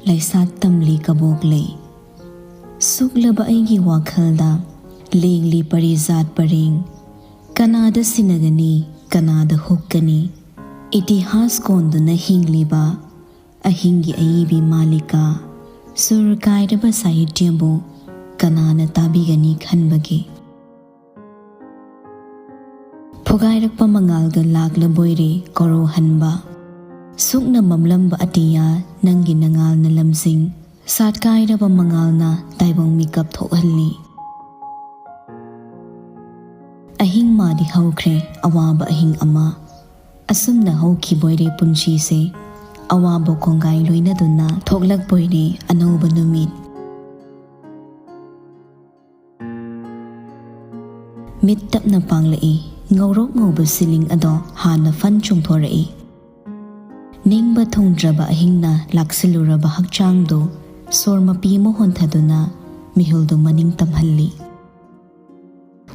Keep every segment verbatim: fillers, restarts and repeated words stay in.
ꯂꯩꯁꯥꯠ ꯇꯝꯂꯤ ꯀꯕꯣꯛ ꯂꯩ꯫ ꯁꯨꯛꯂꯕ ꯑꯩꯒꯤ ꯋꯥꯈꯜꯗ ꯂꯦꯡꯂꯤ ꯄꯔꯤꯖꯥꯠ ꯄꯔꯦꯡ꯫ ꯀꯅꯥꯗ ꯁꯤꯟꯅꯒꯅꯤ, ꯀꯅꯥꯗ ꯍꯨꯛꯀꯅꯤ? ꯏꯇꯤꯍꯥꯁ ꯀꯣꯟꯗꯨꯅ ꯍꯤꯡꯂꯤꯕ ꯑꯍꯤꯡꯒꯤ ꯑꯏꯕꯤ ꯃꯥꯂꯤꯀꯥ꯫ ꯁꯨꯔ ꯀꯥꯏꯔꯕ ꯁꯥꯍꯤꯇ꯭ꯌꯕꯨ ꯀꯅꯥꯅ ꯇꯥꯕꯤꯒꯅꯤ ꯈꯟꯕꯒꯦ? ꯐꯨꯒꯥꯏꯔꯛꯄ ꯃꯉꯥꯜꯒ ꯂꯥꯛꯂꯕꯣꯏꯔꯦ ꯀꯣꯔꯧꯍꯟꯕ꯫ ꯁꯨꯛꯅ ꯃꯝꯂꯝꯕ ꯑꯇꯤꯌꯥ ꯅꯪꯒꯤ ꯅꯉꯥꯜꯅ ꯂꯝꯖꯤꯡ꯫ ꯁꯥꯠꯀꯥꯏꯔꯕ ꯃꯉꯥꯜꯅ ꯇꯥꯏꯕꯪ ꯃꯤꯀꯞ ꯊꯣꯛꯍꯜꯂꯤ꯫ ꯑꯍꯤꯡ ꯃꯥꯗꯤ ꯍꯧꯈ꯭ꯔꯦ ꯑꯋꯥꯕ ꯑꯍꯤꯡ ꯑꯃ꯫ ꯑꯁꯨꯝꯅ ꯍꯧꯈꯤꯕꯣꯏꯔꯦ ꯄꯨꯟꯁꯤꯁꯦ꯫ ꯑꯋꯥꯕ ꯈꯣꯡꯒꯥꯏ ꯂꯣꯏꯅꯗꯨꯅ ꯊꯣꯛꯂꯛꯄꯣꯏꯔꯦ ꯑꯅꯧꯕ ꯅꯨꯃꯤꯠ꯫ ꯃꯤꯠ ꯇꯞꯅ ꯄꯥꯡꯂꯛꯏ꯫ ꯉꯧꯔꯣꯛ ꯉꯧꯕ ꯁꯤꯂꯤꯡ ꯑꯗꯣ ꯍꯥꯟꯅ ꯐꯟ ꯆꯣꯡꯊꯣꯔꯛꯏ꯫ ꯅꯤꯡꯕ ꯊꯨꯡꯗ꯭ꯔꯕ ꯑꯍꯤꯡꯅ ꯂꯥꯛꯁꯤꯜꯂꯨꯔꯕ ꯍꯛꯆꯥꯡꯗꯨ ꯁꯣꯔ ꯃꯄꯤ ꯑꯃ ꯍꯣꯟꯊꯗꯨꯅ ꯃꯤꯍꯨꯜꯗꯨ ꯃꯅꯤꯡ ꯇꯝꯍꯜꯂꯤ꯫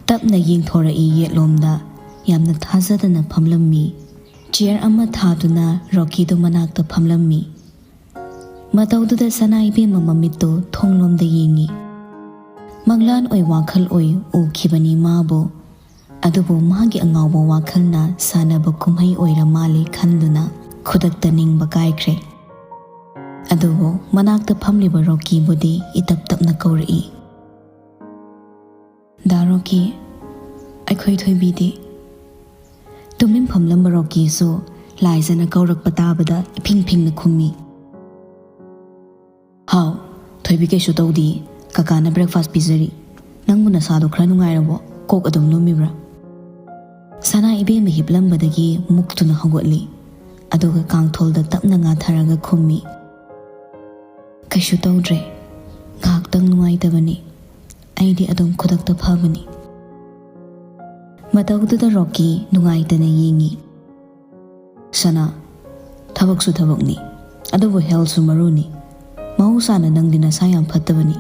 ꯇꯞꯅ ꯌꯦꯡꯊꯣꯔꯛꯏ ꯌꯦꯠꯂꯣꯝꯗ꯫ ꯌꯥꯝꯅ ꯊꯥꯖꯗꯅ ꯐꯝꯂꯝꯃꯤ꯫ ꯆꯤꯌꯔ ꯑꯃ ꯊꯥꯗꯨꯅ ꯔꯣꯀꯤꯗꯨ ꯃꯅꯥꯛꯇ ꯐꯝꯂꯝꯃꯤ꯫ ꯃꯇꯧꯗꯨꯗ ꯁꯅꯥ ꯏꯕꯦꯝꯃ ꯃꯃꯤꯠꯇꯨ ꯊꯣꯡꯂꯣꯝꯗ ꯌꯦꯡꯉꯤ꯫ ꯃꯪꯂꯥꯟ ꯑꯣꯏ ꯋꯥꯈꯜ ꯑꯣꯏ ꯎꯈꯤꯕꯅꯤ ꯃꯥꯕꯨ꯫ ꯑꯗꯨꯕꯨ ꯃꯥꯒꯤ ꯑꯉꯥꯎꯕ ꯋꯥꯈꯜꯅ ꯁꯥꯟꯅꯕ ꯀꯨꯝꯍꯩ ꯑꯣꯏꯔ ꯃꯥꯜꯂꯦ ꯈꯟꯗꯨꯅ ꯈꯨꯗꯛꯇ ꯅꯤꯡꯕ ꯀꯥꯏꯈ꯭ꯔꯦ꯫ ꯑꯗꯨꯕꯨ ꯃꯅꯥꯛꯇ ꯐꯝꯂꯤꯕ ꯔꯣꯀꯤꯕꯨꯗꯤ ꯏꯇꯞ ꯇꯞꯅ ꯀꯧꯔꯛꯏ꯫ "ꯗꯥ ꯔꯣꯀꯤ, ꯑꯩꯈꯣꯏ ꯊꯣꯏꯕꯤꯗꯤ?" ꯇꯨꯃꯤꯟ ꯐꯝꯂꯝꯕ ꯔꯣꯀꯤꯁꯨ ꯂꯥꯏꯖꯅ ꯀꯧꯔꯛꯄ ꯇꯥꯕꯗ ꯏꯐꯤꯡ ꯐꯤꯡꯅ ꯈꯨꯝꯃꯤ꯫ "ꯍꯥꯎ, ꯊꯣꯏꯕꯤ ꯀꯩꯁꯨ ꯇꯧꯗꯦ꯫ ꯀꯀꯥꯅ ꯕ꯭ꯔꯦꯛꯐꯥꯁ ꯄꯤꯖꯔꯤ꯫ ꯅꯪꯕꯨ ꯅꯁꯥꯗꯣ ꯈꯔ ꯅꯨꯡꯉꯥꯏꯔꯕꯣ? ꯀꯣꯛ ꯑꯗꯨꯝ ꯂꯨꯝꯃꯤꯕ꯭ꯔꯥ?" ꯁꯅꯥ ꯏꯕꯦꯝꯃ ꯍꯤꯞꯂꯝꯕꯗꯒꯤ ꯃꯨꯛꯇꯨꯅ ꯍꯧꯒꯠꯂꯤ꯫ ꯑꯗꯨꯒ ꯀꯥꯡꯊꯣꯜꯗ ꯇꯞꯅ ꯉꯥꯊꯔꯒ ꯈꯨꯝꯃꯤ, "ꯀꯩꯁꯨ ꯇꯧꯗ꯭ꯔꯦ꯫ ꯉꯥꯏꯍꯥꯛꯇꯪ ꯅꯨꯡꯉꯥꯏꯇꯕꯅꯤ꯫ ꯑꯩꯗꯤ ꯑꯗꯨꯝ ꯈꯨꯗꯛꯇ ꯐꯕꯅꯤ꯫" ꯃꯇꯧꯗꯨꯗ ꯔꯣꯀꯤ ꯅꯨꯡꯉꯥꯏꯇꯅ ꯌꯦꯡꯉꯤ꯫ "ꯁꯅꯥ, ꯊꯕꯛꯁꯨ ꯊꯕꯛꯅꯤ, ꯑꯗꯨꯕꯨ ꯍꯦꯜꯊꯁꯨ ꯃꯔꯨꯅꯤ꯫ ꯃꯍꯧꯁꯥꯅ ꯅꯪꯗꯤ ꯅꯁꯥ ꯌꯥꯝ ꯐꯠꯇꯕꯅꯤ꯫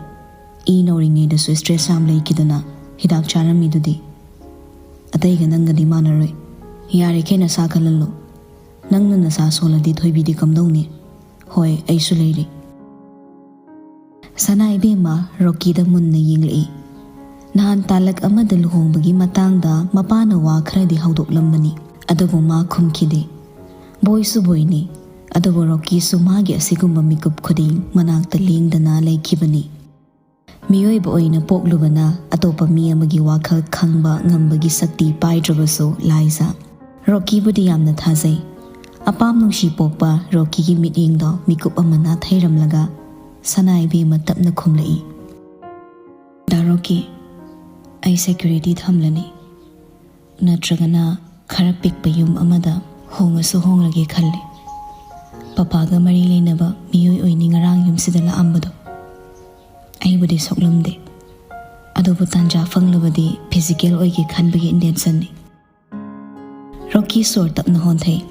ꯏ ꯅꯧꯔꯤꯉꯩꯗꯁꯨ ꯁ꯭ꯇ꯭ꯔꯦꯁ ꯌꯥꯝ ꯂꯩꯈꯤꯗꯅ ꯍꯤꯗꯥꯛ ꯆꯥꯔꯝꯃꯤꯗꯨꯗꯤ꯫ ꯑꯇꯩꯒ ꯅꯪꯒꯗꯤ ꯃꯥꯟꯅꯔꯣꯏ꯫ ꯌꯥꯔꯤꯈꯩ ꯅꯁꯥ ꯀꯜꯍꯜꯂꯨ꯫ ꯅꯪꯅ ꯅꯁꯥ ꯁꯣꯜꯂꯗꯤ ꯊꯣꯏꯕꯤꯗꯤ ꯀꯝꯗꯧꯅꯤ? ꯍꯣꯏ, ꯑꯩꯁꯨ ꯂꯩꯔꯤ꯫ ꯁꯅꯥ ꯏꯕꯦꯝꯃ ꯔꯣꯀꯤꯗ ꯃꯨꯟꯅ ꯌꯦꯡꯂꯛꯏ꯫ ꯅꯍꯥꯟ ꯇꯥꯂꯛ ꯑꯃꯗ ꯂꯨꯍꯣꯡꯕꯒꯤ ꯃꯇꯥꯡꯗ ꯃꯄꯥꯅ ꯋꯥ ꯈꯔꯗꯤ ꯍꯧꯗꯣꯛꯂꯝꯕꯅꯤ, ꯑꯗꯨꯕꯨ ꯃꯥ ꯈꯨꯝꯈꯤꯗꯦ꯫ ꯕꯣꯏꯁꯨ ꯕꯣꯏꯅꯤ, ꯑꯗꯨꯕꯨ ꯔꯣꯀꯤꯁꯨ ꯃꯥꯒꯤ ꯑꯁꯤꯒꯨꯝꯕ ꯃꯤꯀꯨꯞ ꯈꯨꯗꯤꯡ ꯃꯅꯥꯛꯇ ꯂꯦꯡꯗꯅ ꯂꯩꯈꯤꯕꯅꯤ꯫ ꯃꯤꯑꯣꯏꯕ ꯑꯣꯏꯅ ꯄꯣꯛꯂꯨꯕꯅ ꯑꯇꯣꯞꯄ ꯃꯤ ꯑꯃꯒꯤ ꯋꯥꯈꯜ ꯈꯪꯕ ꯉꯝꯕꯒꯤ ꯁꯛꯇꯤ ꯄꯥꯏꯗ꯭ꯔꯕꯁꯨ ꯂꯥꯏꯖꯥ꯫ ꯔꯣꯀꯤꯕꯨꯗꯤ ꯌꯥꯝꯅ ꯊꯥꯖꯩ꯫ ꯑꯄꯥꯝ ꯅꯨꯡꯁꯤ ꯄꯣꯛꯄ ꯔꯣꯀꯤꯒꯤ ꯃꯤꯠꯌꯦꯡꯗꯣ ꯃꯤꯀꯨꯞ ꯑꯃ ꯅꯥꯊꯩꯔꯝꯂꯒ ꯁꯅꯥ ꯏꯕꯦꯝꯃ ꯇꯞꯅ ꯈꯨꯝꯂꯛꯏ꯫ "ꯗꯥ ꯔꯣꯀꯤ, ꯑꯩ ꯁꯦꯀ꯭ꯌꯨꯔꯤꯇꯤ ꯊꯝꯂꯅꯤ, ꯅꯠꯇ꯭ꯔꯒꯅ ꯈꯔ ꯄꯤꯛꯄ ꯌꯨꯝ ꯑꯃꯗ ꯍꯣꯡꯉꯁꯨ ꯍꯣꯡꯂꯒꯦ ꯈꯜꯂꯤ꯫ ꯄꯄꯥꯒ ꯃꯔꯤ ꯂꯩꯅꯕ ꯃꯤꯑꯣꯏ ꯑꯣꯏꯅꯤ ꯉꯔꯥꯡ ꯌꯨꯝꯁꯤꯗ ꯂꯥꯛꯑꯝꯕꯗꯣ꯫ ꯑꯩꯕꯨꯗꯤ ꯁꯣꯛꯂꯝꯗꯦ, ꯑꯗꯨꯕꯨ ꯇꯥꯟꯖꯥ ꯐꯪꯂꯕꯗꯤ ꯐꯤꯖꯤꯀꯦꯜ ꯑꯣꯏꯒꯦ ꯈꯟꯕꯒꯤ ꯏꯟꯇꯦꯟꯁꯟꯅꯤ꯫" ꯔꯣꯀꯤ ꯁꯣꯔ ꯇꯞꯅ ꯍꯣꯟꯊꯩ꯫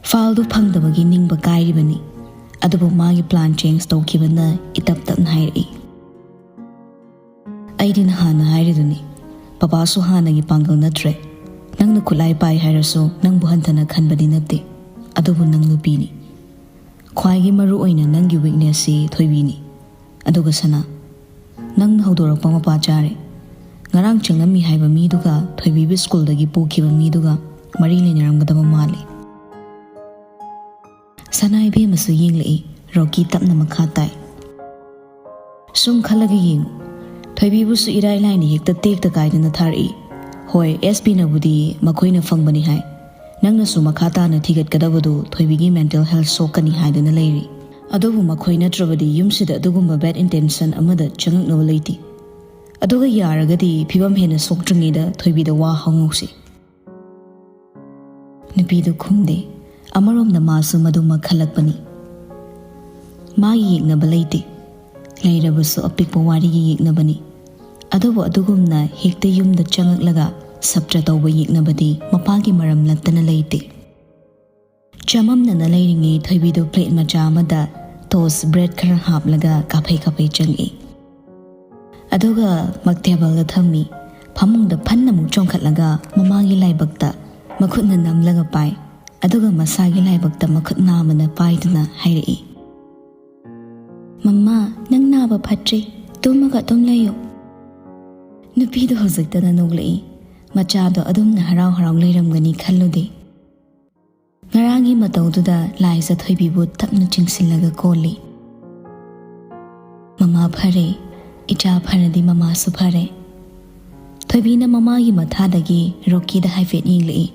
ꯐꯥꯏꯜꯗꯨ ꯐꯪꯗꯕꯒꯤ ꯅꯤꯡꯕ ꯀꯥꯏꯔꯤꯕꯅꯤ, ꯑꯗꯨꯕꯨ ꯃꯥꯒꯤ ꯄ꯭ꯂꯥꯟ ꯆꯦꯟꯖ ꯇꯧꯈꯤꯕꯅ ꯏꯇꯞ ꯇꯞꯅ ꯍꯥꯏꯔꯛꯏ꯫ "ꯑꯩꯗꯤ ꯅꯍꯥꯟꯅ ꯍꯥꯏꯔꯤꯗꯨꯅꯤ, ꯄꯄꯥꯁꯨ ꯍꯥꯟꯅꯒꯤ ꯄꯥꯡꯒꯜ ꯅꯠꯇ꯭ꯔꯦ꯫ ꯅꯪꯅ ꯈꯨꯠꯂꯥꯏ ꯄꯥꯏ ꯍꯥꯏꯔꯁꯨ ꯅꯪꯕꯨ ꯍꯟꯊꯅ ꯈꯟꯕꯗꯤ ꯅꯠꯇꯦ, ꯑꯗꯨꯕꯨ ꯅꯪ ꯅꯨꯄꯤꯅꯤ꯫ ꯈ꯭ꯋꯥꯏꯒꯤ ꯃꯔꯨ ꯑꯣꯏꯅ ꯅꯪꯒꯤ ꯋꯤꯛꯅꯦꯁꯁꯤ ꯊꯣꯏꯕꯤꯅꯤ꯫ ꯑꯗꯨꯒ ꯁꯅꯥ, ꯅꯪꯅ ꯍꯧꯗꯣꯔꯛꯄ ꯃꯄꯥ ꯆꯥꯔꯦ꯫ ꯉꯔꯥꯡ ꯆꯪꯉꯝꯃꯤ ꯍꯥꯏꯕ ꯃꯤꯗꯨꯒ ꯊꯣꯏꯕꯤꯕꯨ ꯁ꯭ꯀꯨꯜꯗꯒꯤ ꯄꯨꯈꯤꯕ ꯃꯤꯗꯨꯒ ꯃꯔꯤ ꯂꯩꯅꯔꯝꯒꯗꯕ ꯃꯥꯜꯂꯤ꯫" ꯁꯅꯥ ꯏꯕꯦꯝꯃꯁꯨ ꯌꯦꯡꯂꯛꯏ꯫ ꯔꯣꯀꯤ ꯇꯞꯅ ꯃꯈꯥ ꯇꯥꯏ꯫ "ꯁꯨꯝ ꯈꯜꯂꯒ ꯌꯦꯡꯉꯨ, ꯊꯣꯏꯕꯤꯕꯨꯁꯨ ꯏꯔꯥꯏ ꯂꯥꯏꯅ ꯍꯦꯛꯇ ꯇꯦꯛꯇ ꯀꯥꯏꯗꯅ ꯊꯥꯔꯛꯏ꯫ ꯍꯣꯏ, ꯑꯦꯁ ꯄꯤꯅꯕꯨꯗꯤ ꯃꯈꯣꯏꯅ ꯐꯪꯕꯅꯤ ꯍꯥꯏ꯫ ꯅꯪꯅꯁꯨ ꯃꯈꯥ ꯇꯥꯅ ꯊꯤꯒꯠꯀꯗꯕꯗꯨ ꯊꯣꯏꯕꯤꯒꯤ ꯃꯦꯟꯇꯦꯜ ꯍꯦꯜꯊ ꯁꯣꯛꯀꯅꯤ ꯍꯥꯏꯗꯨꯅ ꯂꯩꯔꯤ꯫ ꯑꯗꯨꯕꯨ ꯃꯈꯣꯏ ꯅꯠꯇ꯭ꯔꯕꯗꯤ ꯌꯨꯝꯁꯤꯗ ꯑꯗꯨꯒꯨꯝꯕ ꯕꯦꯗ ꯏꯟꯇꯦꯟꯁꯟ ꯑꯃꯗ ꯆꯪꯉꯛꯅꯕ ꯂꯩꯇꯦ꯫ ꯑꯗꯨꯒ ꯌꯥꯔꯒꯗꯤ ꯐꯤꯕꯝ ꯍꯦꯟꯅ ꯁꯣꯛꯇ꯭ꯔꯤꯉꯩꯗ ꯊꯣꯏꯕꯤꯗ ꯋꯥ ꯍꯧꯉꯧꯁꯤ꯫" ꯅꯨꯄꯤꯗꯨ ꯈꯨꯝꯗꯦ꯫ ꯑꯃꯔꯣꯝꯗ ꯃꯥꯁꯨ ꯃꯗꯨꯃꯛ ꯈꯜꯂꯛꯄꯅꯤ꯫ ꯃꯥꯒꯤ ꯌꯦꯛꯅꯕ ꯂꯩꯇꯦ꯫ ꯂꯩꯔꯕꯁꯨ ꯑꯄꯤꯛꯄ ꯋꯥꯔꯤꯒꯤ ꯌꯦꯛꯅꯕꯅꯤ꯫ ꯑꯗꯨꯕꯨ ꯑꯗꯨꯒꯨꯝꯅ ꯍꯦꯛꯇ ꯌꯨꯝꯗ ꯆꯪꯉꯛꯂꯒ ꯁꯞꯇ꯭ꯔ ꯇꯧꯕ ꯌꯦꯛꯅꯕꯗꯤ ꯃꯄꯥꯒꯤ ꯃꯔꯝ ꯅꯠꯇꯅ ꯂꯩꯇꯦ꯫ ꯆꯃꯝꯅꯅ ꯂꯩꯔꯤꯉꯩ ꯊꯣꯏꯕꯤꯗꯨ ꯄ꯭ꯂꯦꯠ ꯃꯆꯥ ꯑꯃꯗ ꯇꯣꯁ ꯕ꯭ꯔꯦꯗ ꯈꯔ ꯍꯥꯞꯂꯒ ꯀꯥꯐꯩ ꯀꯥꯐꯩ ꯆꯪꯉꯛꯏ꯫ ꯑꯗꯨꯒ ꯃꯛ ꯇꯦꯕꯜꯗ ꯊꯝꯃꯤ꯫ ꯐꯃꯨꯡꯗ ꯐꯟꯅ ꯑꯃꯨꯛ ꯆꯣꯡꯈꯠꯂꯒ ꯃꯃꯥꯒꯤ ꯂꯥꯏꯕꯛꯇ ꯃꯈꯨꯠꯅ ꯅꯝꯂꯒ ꯄꯥꯏ꯫ ꯑꯗꯨꯒ ꯃꯁꯥꯒꯤ ꯂꯥꯏꯕꯛꯇ ꯃꯈꯨꯠ ꯅꯥꯝꯃꯅ ꯄꯥꯏꯗꯨꯅ ꯍꯥꯏꯔꯛꯏ, "ꯃꯃꯥ, ꯅꯪ ꯅꯥꯕ ꯐꯠꯇ꯭ꯔꯤ꯫ ꯇꯨꯝꯃꯒ ꯑꯗꯨꯝ ꯂꯩꯌꯨ꯫ ꯅꯨꯄꯤꯗꯣ ꯍꯧꯖꯤꯛꯇꯅ ꯅꯣꯛꯂꯛꯏ꯫ ꯃꯆꯥꯗꯣ ꯑꯗꯨꯝꯅ ꯍꯔꯥꯎ ꯍꯔꯥꯎ ꯂꯩꯔꯝꯒꯅꯤ ꯈꯜꯂꯨꯗꯦ꯫ ꯉꯔꯥꯡꯒꯤ ꯃꯇꯧꯗꯨꯗ ꯂꯥꯏꯖ ꯊꯣꯏꯕꯤꯕꯨ ꯇꯞꯅ ꯆꯤꯡꯁꯤꯜꯂꯒ ꯀꯣꯜꯂꯤ꯫ "ꯃꯃꯥ ꯐꯔꯦ, ꯏꯆꯥ ꯐꯔꯗꯤ ꯃꯃꯥꯁꯨ ꯐꯔꯦ꯫" ꯊꯣꯏꯕꯤꯅ ꯃꯃꯥꯒꯤ ꯃꯊꯥꯗꯒꯤ ꯔꯣꯀꯤꯗ ꯍꯥꯏꯐꯦꯠ ꯌꯦꯡꯂꯛꯏ꯫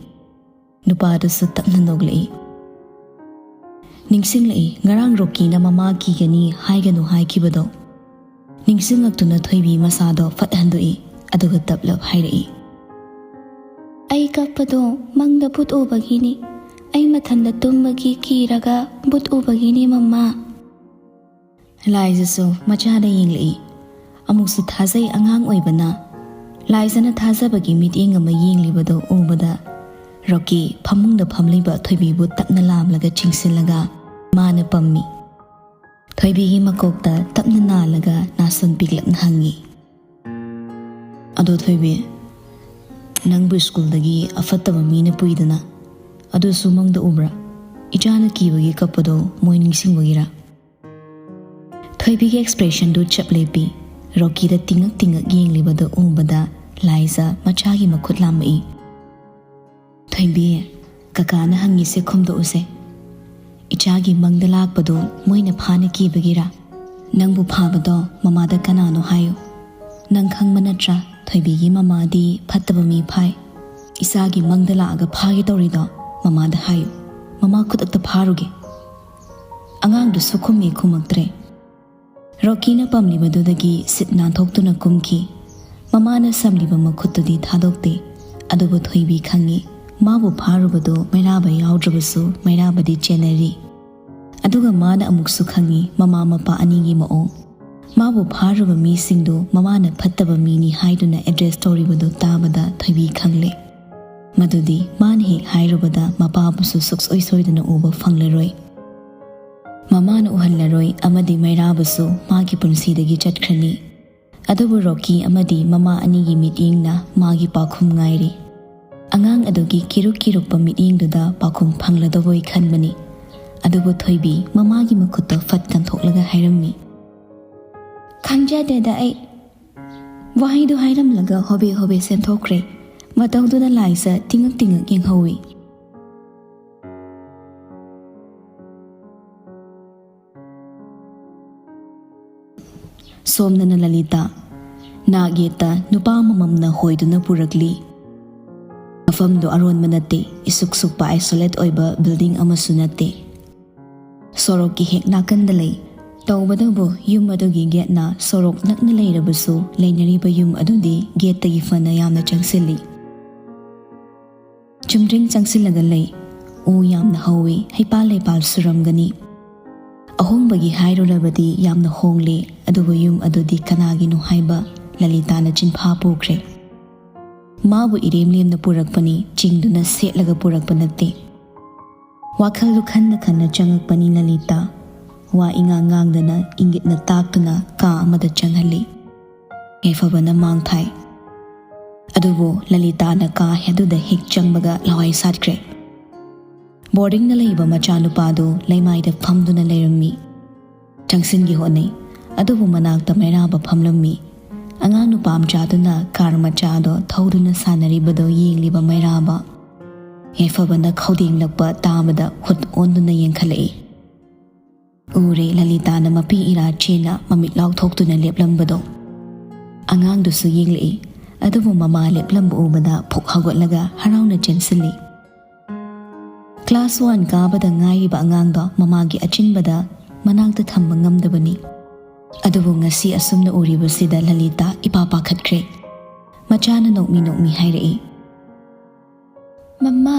ꯅꯨꯄꯥꯗꯨꯁꯨ ꯇꯞꯅ ꯅꯣꯛꯂꯛꯏ꯫ ꯅꯤꯡꯁꯤꯡꯂꯛꯏ, ꯉꯔꯥꯡ ꯔꯣꯀꯤꯅ ꯃꯃꯥ ꯀꯤꯒꯅꯤ ꯍꯥꯏꯒꯅꯨ ꯍꯥꯏꯈꯤꯕꯗꯣ꯫ ꯅꯤꯡꯁꯤꯡꯂꯛꯇꯨꯅ ꯊꯣꯏꯕꯤ ꯃꯁꯥꯗꯣ ꯐꯠ ꯍꯟꯗꯣꯛꯏ, ꯑꯗꯨꯒ ꯇꯞꯂꯞ ꯍꯥꯏꯔꯛꯏ꯫ "ꯑꯩ ꯀꯞꯄꯗꯣ ꯃꯪꯗ ꯚꯨꯠ ꯎꯕꯒꯤꯅꯤ꯫ ꯑꯩ ꯃꯊꯟꯗ ꯇꯨꯝꯕꯒꯤ ꯀꯤꯔꯒ ꯚꯨꯠ ꯎꯕꯒꯤꯅꯤ, ꯃꯃꯥ꯫" ꯂꯥꯏꯖꯁꯨ ꯃꯆꯥꯗ ꯌꯦꯡꯂꯛꯏ꯫ ꯑꯃꯨꯛꯁꯨ ꯊꯥꯖꯩ ꯑꯉꯥꯡ ꯑꯣꯏꯕꯅ꯫ ꯂꯥꯏꯖꯅ ꯊꯥꯖꯕꯒꯤ ꯃꯤꯠꯌꯦꯡ ꯑꯃ ꯌꯦꯡꯂꯤꯕꯗꯨ ꯎꯕꯗ ꯔꯣꯀꯤ ꯐꯃꯨꯡꯗ ꯐꯝꯂꯤꯕ ꯊꯣꯏꯕꯤꯕꯨ ꯇꯞꯅ ꯂꯥꯝꯂꯒ ꯆꯤꯡꯁꯤꯜꯂꯒ ꯃꯥꯅ ꯄꯝꯃꯤ꯫ ꯊꯣꯏꯕꯤꯒꯤ ꯃꯀꯣꯛꯇ ꯇꯞꯅ ꯅꯥꯜꯂꯒ ꯅꯥꯁꯣꯟ ꯄꯤꯛꯂꯞꯅ ꯍꯪꯉꯤ꯫ "ꯑꯗꯣ ꯊꯣꯏꯕꯤ, ꯅꯪꯕꯨ ꯁ꯭ꯀꯨꯜꯗꯒꯤ ꯑꯐꯠꯇꯕ ꯃꯤꯅ ꯄꯨꯏꯗꯅ, ꯑꯗꯨꯁꯨ ꯃꯪꯗ ꯎꯕ꯭ꯔꯥ? ꯏꯆꯥꯅ ꯀꯤꯕꯒꯤ ꯀꯞꯄꯗꯣ ꯃꯣꯏ ꯅꯤꯡꯁꯤꯡꯕꯒꯤꯔꯥ?" ꯊꯣꯏꯕꯤꯒꯤ ꯑꯦꯛꯁꯄ꯭ꯔꯦꯁꯟꯗꯨ ꯆꯞ ꯂꯦꯞꯄꯤ꯫ ꯔꯣꯀꯤꯗ ꯇꯤꯡꯉꯛ ꯇꯤꯡꯉꯛ ꯌꯦꯡꯂꯤꯕꯗꯨ ꯎꯕꯗ ꯂꯥꯏꯖ ꯃꯆꯥꯒꯤ ꯃꯈꯨꯠ ꯂꯥꯝꯃꯛꯏ꯫ "ꯊꯣꯏꯕꯤ, ꯀꯀꯥꯅ ꯍꯪꯉꯤꯁꯦ ꯈꯨꯝꯗꯣꯛꯎꯁꯦ꯫ ꯏꯆꯥꯒꯤ ꯃꯪꯗ ꯂꯥꯛꯄꯗꯣ ꯃꯣꯏꯅ ꯐꯥꯅ ꯀꯤꯕꯒꯤꯔꯥ? ꯅꯪꯕꯨ ꯐꯥꯕꯗꯣ ꯃꯃꯥꯗ ꯀꯅꯥꯅꯣ ꯍꯥꯏꯌꯨ꯫ ꯅꯪ ꯈꯪꯕ ꯅꯠꯇ꯭ꯔꯥ, ꯊꯣꯏꯕꯤꯒꯤ ꯃꯃꯥꯗꯤ ꯐꯠꯇꯕ ꯃꯤ ꯐꯥꯏ꯫ ꯏꯆꯥꯒꯤ ꯃꯪꯗ ꯂꯥꯛꯑꯒ ꯐꯥꯒꯦ ꯇꯧꯔꯤꯗꯣ ꯃꯃꯥꯗ ꯍꯥꯏꯌꯨ꯫ ꯃꯃꯥ ꯈꯨꯗꯛꯇ ꯐꯥꯔꯨꯒꯦ꯫" ꯑꯉꯥꯡꯗꯨꯁꯨ ꯈꯨꯝꯃꯤ ꯈꯨꯝꯃꯛꯇ꯭ꯔꯦ꯫ ꯔꯣꯀꯤꯅ ꯄꯝꯂꯤꯕꯗꯨꯗꯒꯤ ꯁꯤꯠ ꯅꯥꯟꯊꯣꯛꯇꯨꯅ ꯀꯨꯝꯈꯤ꯫ ꯃꯃꯥꯅ ꯁꯝꯂꯤꯕ ꯃꯈꯨꯠꯇꯨꯗꯤ ꯊꯥꯗꯣꯛꯇꯦ꯫ ꯑꯗꯨꯕꯨ ꯊꯣꯏꯕꯤ ꯈꯪꯉꯤ, ꯃꯥꯕꯨ ꯐꯥꯔꯨꯕꯗꯨ ꯃꯩꯔꯥꯕ ꯌꯥꯎꯗ꯭ꯔꯕꯁꯨ ꯃꯩꯔꯥꯕꯗꯤ ꯆꯦꯟꯅꯔꯤ꯫ ꯑꯗꯨꯒ ꯃꯥꯅ ꯑꯃꯨꯛꯁꯨ ꯈꯪꯉꯤ ꯃꯃꯥ ꯃꯄꯥ ꯑꯅꯤꯒꯤ ꯃꯑꯣꯡ꯫ ꯃꯥꯕꯨ ꯐꯥꯔꯨꯕ ꯃꯤꯁꯤꯡꯗꯨ ꯃꯃꯥꯅ ꯐꯠꯇꯕ ꯃꯤꯅꯤ ꯍꯥꯏꯗꯨꯅ ꯑꯦꯗ꯭ꯔꯦꯁ ꯇꯧꯔꯤꯕꯗꯨ ꯇꯥꯕꯗ ꯊꯣꯏꯕꯤ ꯈꯪꯂꯦ꯫ ꯃꯗꯨꯗꯤ ꯃꯥꯅ ꯍꯦꯛ ꯍꯥꯏꯔꯨꯕꯗ ꯃꯄꯥꯕꯨꯁꯨ ꯁꯨꯛꯁꯣꯏ ꯁꯣꯏꯗꯅ ꯎꯕ ꯐꯪꯂꯔꯣꯏ꯫ ꯃꯃꯥꯅ ꯎꯍꯜꯂꯔꯣꯏ ꯑꯃꯗꯤ ꯃꯩꯔꯥꯕꯁꯨ ꯃꯥꯒꯤ ꯄꯨꯟꯁꯤꯗꯒꯤ ꯆꯠꯈ꯭ꯔꯅꯤ꯫ ꯑꯗꯨꯕꯨ ꯔꯣꯀꯤ ꯑꯃꯗꯤ ꯃꯃꯥ ꯑꯅꯤꯒꯤ ꯃꯤꯠꯌꯦꯡꯅ ꯃꯥꯒꯤ ꯄꯥꯎꯈꯨꯝ ꯉꯥꯏꯔꯤ꯫ ꯑꯉꯥꯡ ꯑꯗꯨꯒꯤ ꯀꯤꯔꯨꯛ ꯀꯤꯔꯨꯛꯄ ꯃꯤꯠꯌꯦꯡꯗꯨꯗ ꯄꯥꯎꯈꯨꯝ ꯐꯪꯂꯗꯧꯕꯣꯏ ꯈꯟꯕꯅꯤ꯫ ꯑꯗꯨꯕꯨ ꯊꯣꯏꯕꯤ ꯃꯃꯥꯒꯤ ꯃꯈꯨꯠꯇꯣ ꯐꯠ ꯀꯟꯊꯣꯛꯂꯒ ꯍꯥꯏꯔꯝꯃꯤ, "ꯈꯪꯖꯗꯦꯗ ꯑꯩ"꯫ ꯋꯥꯍꯩꯗꯨ ꯍꯥꯏꯔꯝꯂꯒ ꯍꯣꯕꯦ ꯍꯣꯕꯦ ꯆꯦꯟꯊꯣꯛꯈ꯭ꯔꯦ꯫ ꯃꯇꯧꯗꯨꯗ ꯂꯥꯏꯖ ꯇꯤꯡꯉꯛ ꯇꯤꯡꯉꯛ ꯌꯦꯡꯍꯧꯏ꯫ ꯁꯣꯝꯗꯅ ꯂꯂꯤꯇꯥ꯫ ꯅꯥꯛ ꯌꯦꯠꯇ ꯅꯨꯄꯥ ꯑꯃꯃꯝꯅ ꯍꯣꯏꯗꯨꯅ ꯄꯨꯔꯛꯂꯤ꯫ ꯃꯐꯝꯗꯨ ꯑꯔꯣꯟꯕ ꯅꯠꯇꯦ, ꯏꯁꯨꯛ ꯁꯨꯛꯄ isolated ꯑꯣꯏꯕ building ꯑꯃꯁꯨ ꯅꯠꯇꯦ꯫ ꯁꯣꯔꯣꯛꯀꯤ ꯍꯦꯛ ꯅꯥꯀꯟꯗ ꯂꯩ꯫ ꯇꯧꯕꯇꯕꯨ ꯌꯨꯝ ꯑꯗꯨꯒꯤ gateꯅ ꯁꯣꯔꯣꯛ ꯅꯛꯅ ꯂꯩꯔꯕꯁꯨ, ꯂꯩꯅꯔꯤꯕ ꯌꯨꯝ ꯑꯗꯨꯗꯤ gateꯇꯒꯤ ꯐꯅ ꯌꯥꯝꯅ ꯆꯪꯁꯤꯜꯂꯤ꯫ ꯆꯨꯝꯗ꯭ꯔꯤꯡ ꯆꯪꯁꯤꯜꯂꯒ ꯂꯩ꯫ ꯎ ꯌꯥꯝꯅ ꯍꯧꯋꯤ, ꯍꯩꯄꯥꯜ ꯂꯩꯄꯥꯜ ꯁꯨꯔꯝꯒꯅꯤ꯫ ꯑꯍꯣꯡꯕꯒꯤ ꯍꯥꯏꯔꯨꯔꯕꯗꯤ ꯌꯥꯝꯅ ꯍꯣꯡꯂꯦ, ꯑꯗꯨꯕꯨ ꯌꯨꯝ ꯑꯗꯨꯗꯤ ꯀꯅꯥꯒꯤꯅꯣ ꯍꯥꯏꯕ ꯂꯂꯤꯇꯥꯅ ꯆꯤꯟꯐꯥ ꯄꯨꯈ꯭ꯔꯦ꯫ ꯃꯥꯕꯨ ꯏꯔꯦꯝ ꯂꯦꯝꯅ ꯄꯨꯔꯛꯄꯅꯤ, ꯆꯤꯡꯗꯨꯅ ꯁꯦꯠꯂꯒ ꯄꯨꯔꯛꯄ ꯅꯠꯇꯦ꯫ ꯋꯥꯈꯜꯗꯨ ꯈꯟꯅ ꯈꯟꯅ ꯆꯪꯉꯛꯄꯅꯤ ꯂꯂꯤꯇꯥ꯫ ꯋꯥ ꯏꯉꯥꯡ ꯉꯥꯡꯗꯅ ꯏꯪꯒꯤꯠꯅ ꯇꯥꯛꯇꯨꯅ ꯀꯥ ꯑꯃꯗ ꯆꯪꯍꯜꯂꯤ꯫ ꯌꯥꯏꯐꯕꯅ ꯃꯥꯡ ꯊꯥꯏ꯫ ꯑꯗꯨꯕꯨ ꯂꯂꯤꯇꯥꯅ ꯀꯥ ꯑꯗꯨꯗ ꯍꯦꯛ ꯆꯪꯕꯒ ꯂꯋꯥꯏ ꯁꯥꯠꯈ꯭ꯔꯦ꯫ Boardingꯗ ꯂꯩꯕ ꯃꯆꯥꯅꯨꯄꯥꯗꯨ ꯂꯩꯃꯥꯏꯗ ꯐꯝꯗꯨꯅ ꯂꯩꯔꯝꯃꯤ꯫ ꯆꯪꯁꯤꯟꯒꯦ ꯍꯣꯠꯅꯩ, ꯑꯗꯨꯕꯨ ꯃꯅꯥꯛꯇ ꯃꯩꯔꯥꯕ ꯐꯝꯂꯝꯃꯤ꯫ ꯑꯉꯥꯡ ꯅꯨꯄꯥ ꯃꯆꯥꯗꯨꯅ car ꯃꯆꯥꯗꯣ ꯊꯧꯗꯨꯅ ꯁꯥꯟꯅꯔꯤꯕꯗꯣ ꯌꯦꯡꯂꯤꯕ ꯃꯩꯔꯥꯕ꯫ ꯌꯥꯏꯐꯕꯅ ꯈꯧꯗꯦꯡꯂꯛꯄ ꯇꯥꯕꯗ ꯈꯨꯠ ꯑꯣꯟꯗꯨꯅ ꯌꯦꯡꯈꯠꯂꯛꯏ꯫ ꯎꯔꯦ ꯂꯂꯤꯇꯥꯅ ꯃꯄꯤ ꯏꯔꯥ ꯆꯦꯅ ꯃꯃꯤꯠ ꯂꯥꯎꯊꯣꯛꯇꯨꯅ ꯂꯦꯞꯂꯝꯕꯗꯣ꯫ ꯑꯉꯥꯡꯗꯨꯁꯨ ꯌꯦꯡꯂꯛꯏ, ꯑꯗꯨꯕꯨ ꯃꯃꯥ ꯂꯦꯞꯂꯝꯕ ꯎꯕꯗ ꯐꯨꯛ ꯍꯧꯒꯠꯂꯒ ꯍꯔꯥꯎꯅ ꯆꯦꯟꯁꯤꯜꯂꯤ꯫ Class one ꯀꯥꯕꯗ ꯉꯥꯏꯔꯤꯕ ꯑꯉꯥꯡꯗꯣ ꯃꯃꯥꯒꯤ ꯑꯆꯤꯟꯕꯗ ꯃꯅꯥꯛꯇ ꯊꯝꯕ ꯉꯝꯗꯕꯅꯤ꯫ ꯑꯗꯨꯕꯨ ꯉꯁꯤ ꯑꯁꯨꯝꯅ ꯎꯔꯤꯕꯁꯤꯗ ꯂꯂꯤꯇꯥ ꯏꯄꯥ ꯄꯥꯈꯠꯈ꯭ꯔꯦ꯫ ꯃꯆꯥꯅ ꯅꯣꯛꯃꯤ ꯅꯣꯛꯃꯤ ꯍꯥꯏꯔꯛꯏ, "ꯃꯃꯥ,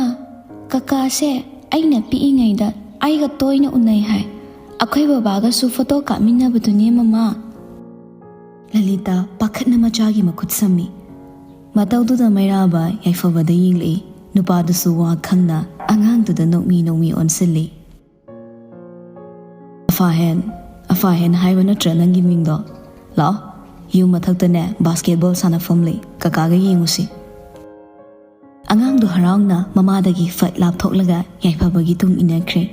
ꯀꯀꯥꯁꯦ ꯑꯩꯅ ꯄꯤꯛꯏꯉꯩꯗ ꯑꯩꯒ ꯇꯣꯏꯅ ꯎꯅꯩ ꯍꯥꯏ꯫ ꯑꯩꯈꯣꯏ ꯕꯕꯥꯒꯁꯨ photo ꯀꯥꯞꯃꯤꯟꯅꯕꯗꯨꯅꯦ ꯃꯃꯥ"꯫ ꯂꯂꯤꯇꯥ ꯄꯥꯈꯠꯅ ꯃꯆꯥꯒꯤ ꯃꯈꯨꯠ ꯁꯝꯃꯤ꯫ ꯃꯇꯧꯗꯨꯗ ꯃꯩꯔꯥꯕ ꯌꯥꯏꯐꯕꯗ ꯌꯦꯡꯂꯛꯏ꯫ ꯅꯨꯄꯥꯗꯨꯁꯨ ꯋꯥ ꯈꯪꯅ ꯑꯉꯥꯡꯗꯨꯗ ꯅꯣꯛꯃꯤ ꯅꯣꯛꯃꯤ ꯑꯣꯟꯁꯤꯜꯂꯤ꯫ "ꯑꯐꯥꯍꯦꯟ, ꯑꯐꯥꯍꯦꯟ ꯍꯥꯏꯕ ꯅꯠꯇ꯭ꯔꯥ ꯅꯪꯒꯤ ꯃꯤꯡꯗꯣ? ꯂꯥꯛꯑꯣ, ꯌꯨꯝ ꯃꯊꯛꯇꯅꯦ basketball ꯁꯥꯟꯅꯐꯝ ꯂꯩ, ꯀꯀꯥꯒ ꯌꯦꯡꯉꯨꯁꯤ"꯫ ꯑꯉꯥꯡꯗꯣ ꯍꯔꯥꯎꯅ ꯃꯃꯥꯗꯒꯤ ꯐꯠ ꯂꯥꯞꯊꯣꯛꯂꯒ ꯌꯥꯏꯐꯕꯒꯤ ꯇꯨꯡ ꯏꯟꯅꯈ꯭ꯔꯦ꯫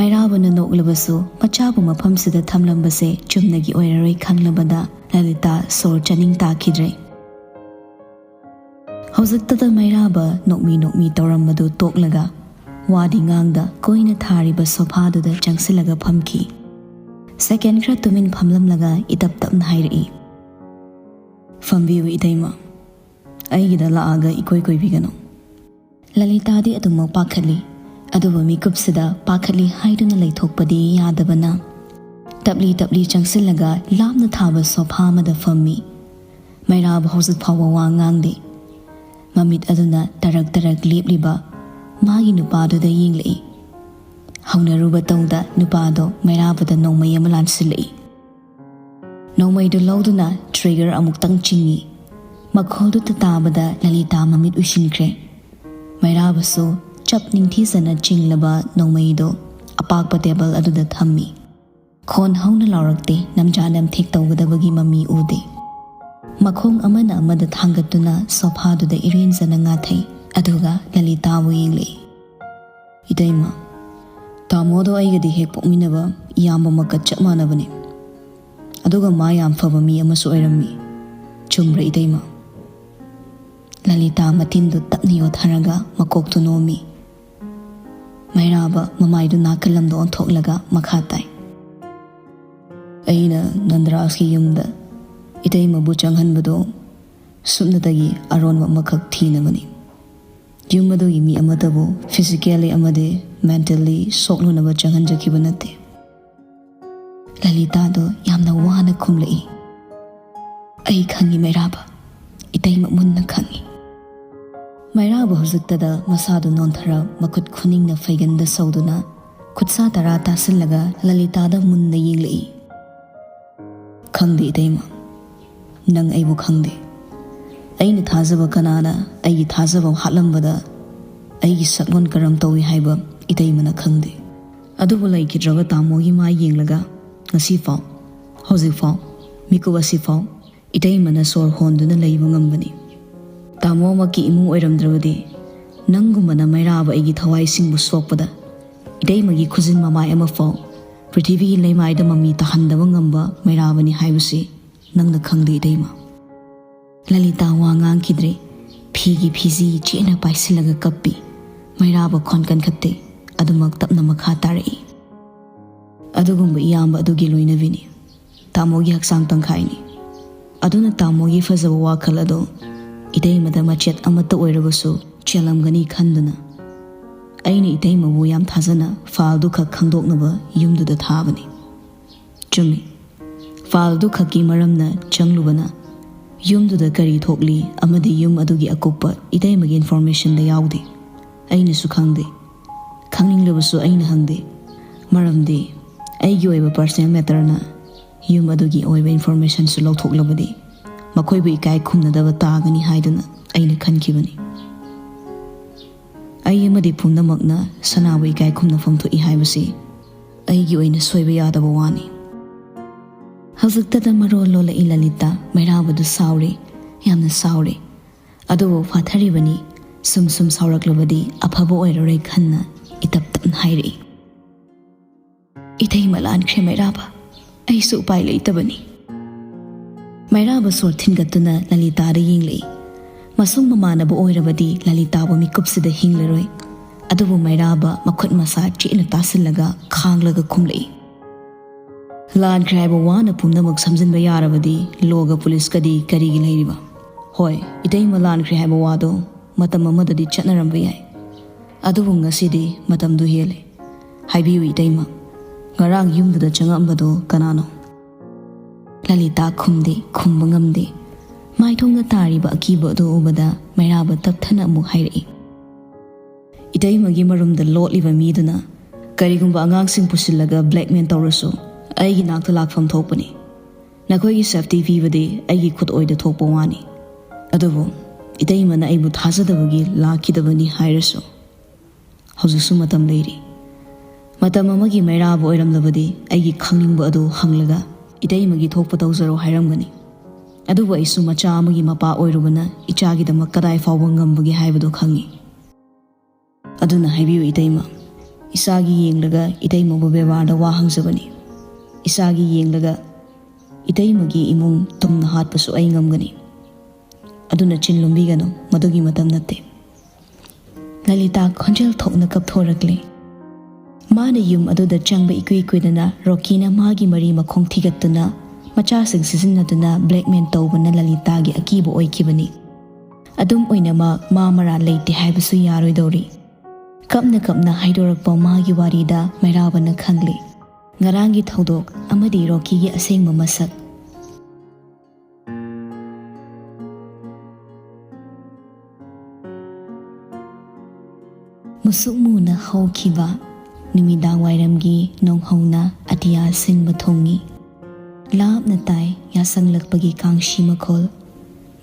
ꯃꯩꯔꯥꯕꯅ ꯅꯣꯛꯂꯕꯁꯨ ꯃꯆꯥꯕꯨ ꯃꯐꯝꯁꯤꯗ ꯊꯝꯂꯝꯕꯁꯦ ꯆꯨꯝꯅꯒꯤ ꯑꯣꯏꯔꯔꯣꯏ ꯈꯪꯂꯕꯗ ꯂꯂꯤꯇꯥ ꯁꯣꯔ ꯆꯥꯅꯤꯡ ꯇꯥꯈꯤꯗ꯭ꯔꯦ꯫ ꯍꯧꯖꯤꯛꯇꯗ ꯃꯩꯔꯥꯕ ꯅꯣꯛꯃꯤ ꯅꯣꯛꯃꯤ ꯇꯧꯔꯝꯕꯗꯨ ꯇꯣꯛꯂꯒ ꯋꯥꯗꯤ ꯉꯥꯡꯗ ꯀꯣꯏꯅ ꯊꯥꯔꯤꯕ ꯁꯣꯐꯥꯗꯨꯗ ꯆꯪꯁꯤꯜꯂꯒ ꯐꯝꯈꯤ꯫ ꯁꯦꯀꯦꯟ ꯈꯔ ꯇꯨꯃꯤꯟ ꯐꯝꯂꯝꯂꯒ ꯏꯇꯞ ꯇꯞꯅ ꯍꯥꯏꯔꯛꯏ, "ꯐꯝꯕꯤꯌꯨ ꯏꯇꯩꯃ, ꯑꯩꯒꯤꯗ ꯂꯥꯛꯑꯒ ꯏꯀꯣꯏ ꯀꯣꯏꯕꯤꯒꯅꯨ"꯫ ꯂꯂꯤꯇꯥꯗꯤ ꯑꯗꯨꯃꯛ ꯄꯥꯈꯠꯂꯤ꯫ ꯑꯗꯨꯕꯨ ꯃꯤꯀꯨꯞꯁꯤꯗ ꯄꯥꯈꯠꯂꯤ ꯍꯥꯏꯗꯨꯅ ꯂꯩꯊꯣꯛꯄꯗꯤ ꯌꯥꯗꯕꯅ ꯇꯞꯂꯤ ꯇꯞꯂꯤ ꯆꯪꯁꯤꯜꯂꯒ ꯂꯥꯞꯅ ꯊꯥꯕ ꯁꯣꯐꯥ ꯑꯃꯗ ꯐꯝꯃꯤ꯫ ꯃꯩꯔꯥꯕ ꯍꯧꯖꯤꯛ ꯐꯥꯎꯕ ꯋꯥ ꯉꯥꯡꯗꯦ꯫ ꯃꯃꯤꯠ ꯑꯗꯨꯅ ꯇꯔꯛ ꯇꯔꯛ ꯂꯦꯞꯂꯤꯕ ꯃꯥꯒꯤ ꯅꯨꯄꯥꯗꯨꯗ ꯌꯦꯡꯂꯛꯏ꯫ ꯍꯧꯅꯔꯨꯕ ꯇꯧꯗ ꯅꯨꯄꯥꯗꯣ ꯃꯩꯔꯥꯕꯗ ꯅꯣꯡꯃꯩ ꯑꯃ ꯂꯥꯟꯁꯤꯜꯂꯛꯏ꯫ ꯅꯣꯡꯃꯩꯗꯨ ꯂꯧꯗꯨꯅ ꯇ꯭ꯔꯤꯒꯔ ꯑꯃꯨꯛꯇꯪ ꯆꯤꯡꯏ꯫ ꯃꯈꯣꯜꯗꯨꯇ ꯇꯥꯕꯗ ꯂꯂꯤꯇꯥ ꯃꯃꯤꯠ ꯎꯏꯁꯤꯟꯈ꯭ꯔꯦ꯫ ꯃꯩꯔꯥꯕꯁꯨ ꯆꯞ ꯅꯤꯡꯊꯤꯖꯅ ꯆꯤꯡꯂꯕ ꯅꯣꯡꯃꯩꯗꯨ ꯑꯄꯥꯛꯄ ꯇꯦꯕꯜ ꯑꯗꯨꯗ ꯊꯝꯃꯤ꯫ ꯈꯣꯟ ꯍꯧꯅ ꯂꯥꯎꯔꯛꯇꯦ, ꯅꯝꯖꯥ ꯅꯝꯊꯦꯛ ꯇꯧꯒꯗꯕꯒꯤ ꯃꯃꯤ ꯎꯗꯦ꯫ ꯃꯈꯣꯡ ꯑꯃꯅ ꯑꯃꯗ ꯊꯥꯡꯒꯠꯇꯨꯅ ꯁꯣꯐꯥꯗꯨꯗ ꯏꯔꯦꯟꯖꯅ ꯉꯥꯊꯩ, ꯑꯗꯨꯒ ꯂꯂꯤꯇꯥꯕꯨ ꯌꯦꯡꯂꯛꯏ꯫ "ꯏꯇꯩꯃ, ꯇꯥꯃꯣꯗꯣ ꯑꯩꯒꯗꯤ ꯍꯦꯛ ꯄꯣꯛꯃꯤꯟꯅꯕ ꯏꯌꯥꯝꯕꯃꯛꯀ ꯆꯞ ꯃꯥꯟꯅꯕꯅꯤ꯫ ꯑꯗꯨꯒ ꯃꯥ ꯌꯥꯝ ꯐꯕ ꯃꯤ ꯑꯃꯁꯨ ꯑꯣꯏꯔꯝꯃꯤ꯫ ꯆꯨꯝꯕ꯭ꯔꯥ ꯏꯇꯩꯃ?" ꯂꯂꯤꯇꯥ ꯃꯇꯤꯟꯗꯨ ꯇꯞꯅ ꯌꯣꯠꯊꯔꯒ ꯃꯀꯣꯛꯇꯨ ꯅꯣꯝꯃꯤ꯫ ꯃꯩꯔꯥꯕ ꯃꯃꯥꯏꯗꯨ ꯅꯥꯀꯜꯂꯝꯗ ꯑꯣꯟꯊꯣꯛꯂꯒ ꯃꯈꯥ ꯇꯥꯏ, "ꯑꯩꯅ ꯅꯟꯗꯔꯥꯖꯀꯤ ꯌꯨꯝꯗ ꯏꯇꯩꯃꯕꯨ ꯆꯪꯍꯟꯕꯗꯣ ꯁꯨꯞꯅꯇꯒꯤ ꯑꯔꯣꯟꯕ ꯑꯃꯈꯛ ꯊꯤꯅꯕꯅꯤ꯫ ꯌꯨꯝ ꯑꯗꯨꯒꯤ ꯃꯤ ꯑꯃꯠꯇꯕꯨ ꯐꯤꯖꯤꯀꯦꯜꯂꯤ ꯑꯃꯗꯤ ꯃꯦꯟꯇꯦꯜꯂꯤ ꯁꯣꯛꯅꯅꯕ ꯆꯪꯍꯟꯖꯈꯤꯕ ꯅꯠꯇꯦ"꯫ ꯂꯂꯤꯇꯥꯗꯨ ꯌꯥꯝꯅ ꯋꯥꯅ ꯈꯨꯝꯂꯛꯏ, "ꯑꯩ ꯈꯪꯏ ꯃꯩꯔꯥꯕ, ꯏꯇꯩꯃ ꯃꯨꯟꯅ ꯈꯪꯏ"꯫ ꯃꯩꯔꯥꯕ ꯍꯧꯖꯤꯛꯇꯗ ꯃꯁꯥꯗꯨ ꯅꯣꯟꯊꯔ ꯃꯈꯨꯠ ꯈꯨꯅꯤꯡꯅ ꯐꯩꯒꯟꯗ ꯁꯧꯗꯨꯅ ꯈꯨꯠꯁꯥ ꯇꯔꯥ ꯇꯥꯁꯤꯜꯂꯒ ꯂꯂꯤꯇꯥꯗ ꯃꯨꯟꯅ ꯌꯦꯡꯂꯛꯏ꯫ "ꯈꯪꯗꯦ ꯏꯇꯩꯃ, ꯅꯪ ꯑꯩꯕꯨ ꯈꯪꯗꯦ꯫ ꯑꯩꯅ ꯊꯥꯖꯕ ꯀꯅꯥꯅ ꯑꯩꯒꯤ ꯊꯥꯖꯕ ꯍꯥꯠꯂꯝꯕꯗ ꯑꯩꯒꯤ ꯁꯛꯂꯣꯟ ꯀꯔꯝ ꯇꯧꯏ ꯍꯥꯏꯕ ꯏꯇꯩꯃꯅ ꯈꯪꯗꯦ꯫ ꯑꯗꯨꯕꯨ ꯂꯩꯈꯤꯗ꯭ꯔꯕ ꯇꯥꯃꯣꯒꯤ ꯃꯥꯏ ꯌꯦꯡꯂꯒ ꯉꯁꯤꯐꯥꯎ, ꯍꯧꯖꯤꯛꯐꯥꯎ, ꯃꯤꯀꯨꯞ ꯑꯁꯤꯐꯥꯎ ꯏꯇꯩꯃꯅ ꯁꯣꯔ ꯍꯣꯟꯗꯨꯅ ꯂꯩꯕ ꯉꯝꯕꯅꯤ꯫ ꯇꯥꯃꯣꯃꯛꯀꯤ ꯏꯃꯨꯡ ꯑꯣꯏꯔꯝꯗ꯭ꯔꯕꯗꯤ ꯅꯪꯒꯨꯝꯕꯅ ꯃꯩꯔꯥꯕ ꯑꯩꯒꯤ ꯊꯋꯥꯏꯁꯤꯡꯕꯨ ꯁꯣꯛꯄꯗ ꯏꯇꯩꯃꯒꯤ ꯈꯨꯖꯤꯟ ꯃꯃꯥꯏ ꯑꯃꯐꯥꯎ ꯄ꯭ꯔꯤꯊꯤꯕꯤꯒꯤ ꯂꯩꯃꯥꯏꯗ ꯃꯃꯤ ꯇꯥꯍꯟꯗꯕ ꯉꯝꯕ ꯃꯩꯔꯥꯕꯅꯤ ꯍꯥꯏꯕꯁꯤ ꯅꯪꯅ ꯈꯪꯗꯦ, ꯏꯇꯩꯃ꯫ ꯂꯂꯤꯇꯥ ꯋꯥ ꯉꯥꯡꯈꯤꯗ꯭ꯔꯦ꯫ ꯐꯤꯒꯤ ꯐꯤꯖꯤ ꯆꯦꯠꯅ ꯄꯥꯏꯁꯤꯜꯂꯒ ꯀꯞꯄꯤ꯫ ꯃꯩꯔꯥꯕ ꯈꯣꯟ ꯀꯟꯈꯠꯇꯦ꯫ ꯑꯗꯨꯃꯛ ꯇꯞꯅ ꯃꯈꯥ ꯇꯥꯔꯛꯏ꯫ ꯑꯗꯨꯒꯨꯝꯕ ꯏꯌꯥꯝꯕ ꯑꯗꯨꯒꯤ ꯂꯣꯏꯅꯕꯤꯅꯤ꯫ ꯇꯥꯃꯣꯒꯤ ꯍꯛꯆꯥꯡ ꯇꯪꯈꯥꯏꯅꯤ꯫ ꯑꯗꯨꯅ ꯇꯥꯃꯣꯒꯤ ꯐꯖꯕ ꯋꯥꯈꯜ ꯑꯗꯣ ꯏꯇꯩꯃꯗ ꯃꯆꯦꯠ ꯑꯃꯠꯇ ꯑꯣꯏꯔꯕꯁꯨ ꯆꯦꯜꯂꯝꯒꯅꯤ ꯈꯟꯗꯨꯅ ꯑꯩꯅ ꯏꯇꯩꯃꯕꯨ ꯌꯥꯝ ꯊꯥꯖꯅ ꯐꯥꯏꯜꯗꯨ ꯈꯛ ꯈꯪꯗꯣꯛꯅꯕ ꯌꯨꯝꯗꯨꯗ ꯊꯥꯕꯅꯤ꯫ ꯆꯨꯝꯃꯤ, ꯐꯥꯏꯜꯗꯨ ꯈꯛꯀꯤ ꯃꯔꯝꯅ ꯆꯪꯂꯨꯕꯅ ꯌꯨꯝꯗꯨꯗ ꯀꯔꯤ ꯊꯣꯛꯂꯤ ꯑꯃꯗꯤ ꯌꯨꯝ ꯑꯗꯨꯒꯤ ꯑꯀꯨꯞꯄ ꯏꯇꯩꯃꯒꯤ ꯏꯟꯐꯣꯔꯃꯦꯁꯟꯗ ꯌꯥꯎꯗꯦ꯫ ꯑꯩꯅꯁꯨ ꯈꯪꯗꯦ꯫ ꯈꯪꯅꯤꯡꯂꯕꯁꯨ ꯑꯩꯅ ꯍꯪꯗꯦ꯫ ꯃꯔꯝꯗꯤ ꯑꯩꯒꯤ ꯑꯣꯏꯕ ꯄꯔꯁꯅꯦꯜ ꯃꯦꯇꯔꯅ ꯌꯨꯝ ꯑꯗꯨꯒꯤ ꯑꯣꯏꯕ ꯏꯟꯐꯣꯔꯃꯦꯁꯟꯁꯨ ꯂꯧꯊꯣꯛꯂꯕꯗꯤ ꯃꯈꯣꯏꯕꯨ ꯏꯀꯥꯏ ꯈꯨꯝꯅꯗꯕ ꯇꯥꯒꯅꯤ ꯍꯥꯏꯗꯨꯅ ꯑꯩꯅ ꯈꯟꯈꯤꯕꯅꯤ꯫ ꯑꯩ ꯑꯃꯗꯤ ꯄꯨꯝꯅꯃꯛꯅ ꯁꯅꯥꯕꯨ ꯏꯀꯥꯏ ꯈꯨꯝꯅꯐꯝ ꯊꯣꯛꯏ ꯍꯥꯏꯕꯁꯤ ꯑꯩꯒꯤ ꯑꯣꯏꯅ ꯁꯣꯏꯕ ꯌꯥꯗꯕ ꯋꯥꯅꯤ꯫ ꯍꯧꯖꯤꯛꯇꯗ ꯃꯔꯣꯜ ꯂꯣꯜꯂꯛꯏ ꯂꯂꯤꯇꯥ꯫ ꯃꯩꯔꯥꯕꯗꯨ ꯁꯥꯎꯔꯦ, ꯌꯥꯝꯅ ꯁꯥꯎꯔꯦ꯫ ꯑꯗꯨꯕꯨ ꯐꯥꯊꯔꯤꯕꯅꯤ꯫ ꯁꯨꯝ ꯁꯨꯝ ꯁꯥꯎꯔꯛꯂꯕꯗꯤ ꯑꯐꯕ ꯑꯣꯏꯔꯔꯣꯏ ꯈꯟꯅ ꯏꯇꯞ ꯇꯞꯅ ꯍꯥꯏꯔꯛꯏ꯫ ꯏꯇꯩꯃ ꯂꯥꯟꯈ꯭ꯔꯦ ꯃꯩꯔꯥꯕ, ꯑꯩꯁꯨ ꯎꯄꯥꯏ ꯂꯩꯇꯕꯅꯤ꯫ ꯃꯩꯔꯥꯕ ꯁꯣꯔ ꯊꯤꯟꯒꯠꯇꯨꯅ ꯂꯂꯤꯇꯥꯗ ꯌꯦꯡꯂꯛꯏ꯫ ꯃꯁꯨꯡ ꯃꯃꯥꯟꯅꯕ ꯑꯣꯏꯔꯕꯗꯤ ꯂꯂꯤꯇꯥꯕꯨ ꯃꯤꯀꯨꯞꯁꯤꯗ ꯍꯤꯡꯂꯔꯣꯏ꯫ ꯑꯗꯨꯕꯨ ꯃꯩꯔꯥꯕ ꯃꯈꯨꯠ ꯃꯁꯥ ꯆꯦꯠꯅ ꯇꯥꯁꯤꯜꯂꯒ ꯈꯥꯡꯂꯒ ꯈꯨꯝꯂꯛꯏ꯫ ꯂꯥꯟꯈ꯭ꯔꯦ ꯍꯥꯏꯕ ꯋꯥꯅ ꯄꯨꯝꯅꯃꯛ ꯁꯝꯖꯤꯟꯕ ꯌꯥꯔꯕꯗꯤ ꯂꯣꯒ ꯄꯨꯂꯤꯁꯀꯗꯤ ꯀꯔꯤꯒꯤ ꯂꯩꯔꯤꯕ? ꯍꯣꯏ, ꯏꯇꯩꯃ ꯂꯥꯟꯈ꯭ꯔꯦ ꯍꯥꯏꯕ ꯋꯥꯗꯣ ꯃꯇꯝ ꯑꯃꯗꯗꯤ ꯆꯠꯅꯔꯝꯕ ꯌꯥꯏ꯫ ꯑꯗꯨꯕꯨ ꯉꯁꯤꯗꯤ ꯃꯇꯝꯗꯨ ꯍꯦꯜꯂꯦ꯫ ꯍꯥꯏꯕꯤꯌꯨ ꯏꯇꯩꯃ, ꯉꯔꯥꯡ ꯌꯨꯝꯗꯨꯗ ꯆꯪꯉꯛꯑꯝꯕꯗꯣ ꯀꯅꯥꯅꯣ? ꯂꯂꯤꯇꯥ ꯈꯨꯝꯗꯦ, ꯈꯨꯝꯕ ꯉꯝꯗꯦ꯫ ꯃꯥꯏꯊꯣꯡꯗ ꯇꯥꯔꯤꯕ ꯑꯀꯤꯕ ꯑꯗꯨ ꯎꯕꯗ ꯃꯩꯔꯥꯕ ꯇꯞꯊꯅ ꯑꯃꯨꯛ ꯍꯥꯏꯔꯛꯏ꯫ ꯏꯇꯩꯃꯒꯤ ꯃꯔꯨꯝꯗ ꯂꯣꯠꯂꯤꯕ ꯃꯤꯗꯨꯅ ꯀꯔꯤꯒꯨꯝꯕ ꯑꯉꯥꯡꯁꯤꯡ ꯄꯨꯁꯤꯜꯂꯒ ꯕ꯭ꯂꯦꯛꯃꯦꯜ ꯇꯧꯔꯁꯨ ꯑꯩꯒꯤ ꯅꯥꯛꯇ ꯂꯥꯛꯐꯝ ꯊꯣꯛꯄꯅꯤ꯫ ꯅꯈꯣꯏꯒꯤ ꯁꯦꯐꯇꯤ ꯄꯤꯕꯗꯤ ꯑꯩꯒꯤ ꯈꯨꯠ ꯑꯣꯏꯗ ꯊꯣꯛꯄ ꯋꯥꯅꯤ꯫ ꯑꯗꯨꯕꯨ ꯏꯇꯩꯃꯅ ꯑꯩꯕꯨ ꯊꯥꯖꯗꯕꯒꯤ ꯂꯥꯛꯈꯤꯗꯕꯅꯤ ꯍꯥꯏꯔꯁꯨ ꯍꯧꯖꯤꯛꯁꯨ ꯃꯇꯝ ꯂꯩꯔꯤ꯫ ꯃꯇꯝ ꯑꯃꯒꯤ ꯃꯩꯔꯥꯕ ꯑꯣꯏꯔꯝꯂꯕꯗꯤ ꯑꯩꯒꯤ ꯈꯪꯅꯤꯡꯕ ꯑꯗꯨ ꯍꯪꯂꯒ ꯏꯇꯩꯃꯒꯤ ꯊꯣꯛꯄ ꯇꯧꯖꯔꯣ ꯍꯥꯏꯔꯝꯒꯅꯤ꯫ ꯑꯗꯨꯕꯨ ꯑꯩꯁꯨ ꯃꯆꯥ ꯑꯃꯒꯤ ꯃꯄꯥ ꯑꯣꯏꯔꯨꯕꯅ ꯏꯆꯥꯒꯤꯗꯃꯛ ꯀꯗꯥꯏ ꯐꯥꯎꯕ ꯉꯝꯕꯒꯦ ꯍꯥꯏꯕꯗꯨ ꯈꯪꯏ꯫ ꯑꯗꯨꯅ ꯍꯥꯏꯕꯤꯌꯨ ꯏꯇꯩꯃ, ꯏꯆꯥꯒꯤ ꯌꯦꯡꯂꯒ ꯏꯇꯩꯃꯕꯨ ꯕꯦꯕꯥꯔꯗ ꯋꯥ ꯍꯪꯖꯕꯅꯤ꯫ ꯏꯆꯥꯒꯤ ꯌꯦꯡꯂꯒ ꯏꯇꯩꯃꯒꯤ ꯏꯃꯨꯡ ꯇꯨꯝꯅ ꯍꯥꯠꯄꯁꯨ ꯑꯩ ꯉꯝꯒꯅꯤ꯫ ꯑꯗꯨꯅ ꯆꯤꯟ ꯂꯨꯝꯕꯤꯒꯅꯨ, ꯃꯗꯨꯒꯤ ꯃꯇꯝ ꯅꯠꯇꯦ꯫ ꯂꯂꯤꯇꯥ ꯈꯣꯟꯖꯦꯜ ꯊꯣꯛꯅ ꯀꯞꯊꯣꯔꯛꯂꯦ꯫ ꯃꯥꯅ ꯌꯨꯝ ꯑꯗꯨꯗ ꯆꯪꯕ ꯏꯀꯨꯏ ꯀꯨꯏꯗꯅ ꯔꯣꯀꯤꯅ ꯃꯥꯒꯤ ꯃꯔꯤ ꯃꯈꯣꯡ ꯊꯤꯒꯠꯇꯨꯅ, ꯃꯆꯥꯁꯤꯡ ꯁꯤꯖꯤꯟꯅꯗꯨꯅ blackmail ꯇꯧꯕꯅ ꯂꯂꯤꯇꯥꯒꯤ ꯑꯀꯤꯕ ꯑꯣꯏꯈꯤꯕꯅꯤ꯫ ꯑꯗꯨꯝ ꯑꯣꯏꯅꯃꯛ, ꯃꯥ ꯃꯔꯥꯜ ꯂꯩꯇꯦ ꯍꯥꯏꯕꯁꯨ ꯌꯥꯔꯣꯏꯗꯧꯔꯤ꯫ ꯀꯞꯅ ꯀꯞꯅ ꯍꯥꯏꯗꯣꯔꯛꯄ ꯃꯥꯒꯤ ꯋꯥꯔꯤꯗ ꯃꯩꯔꯥꯕꯅ ꯈꯪꯂꯦ ꯉꯔꯥꯡꯒꯤ ꯊꯧꯗꯣꯛ ꯑꯃꯗꯤ ꯔꯣꯀꯤꯒꯤ ꯑꯁꯦꯡꯕ ꯃꯁꯛ꯫ ꯃꯨꯁꯨꯛ ꯃꯨꯅ ꯍꯧꯈꯤꯕ ꯅꯨꯃꯤꯗꯥꯡ ꯋꯥꯏꯔꯝꯒꯤ ꯅꯣꯡꯍꯧꯅ ꯑꯇꯤꯌꯥ ꯁꯤꯟꯕ ꯊꯨꯡꯉꯤ꯫ ꯂꯥꯞꯅ ꯇꯥꯏ ꯌꯥꯁꯪꯂꯛꯄꯒꯤ ꯀꯥꯡꯁꯤ ꯃꯈꯣꯜ꯫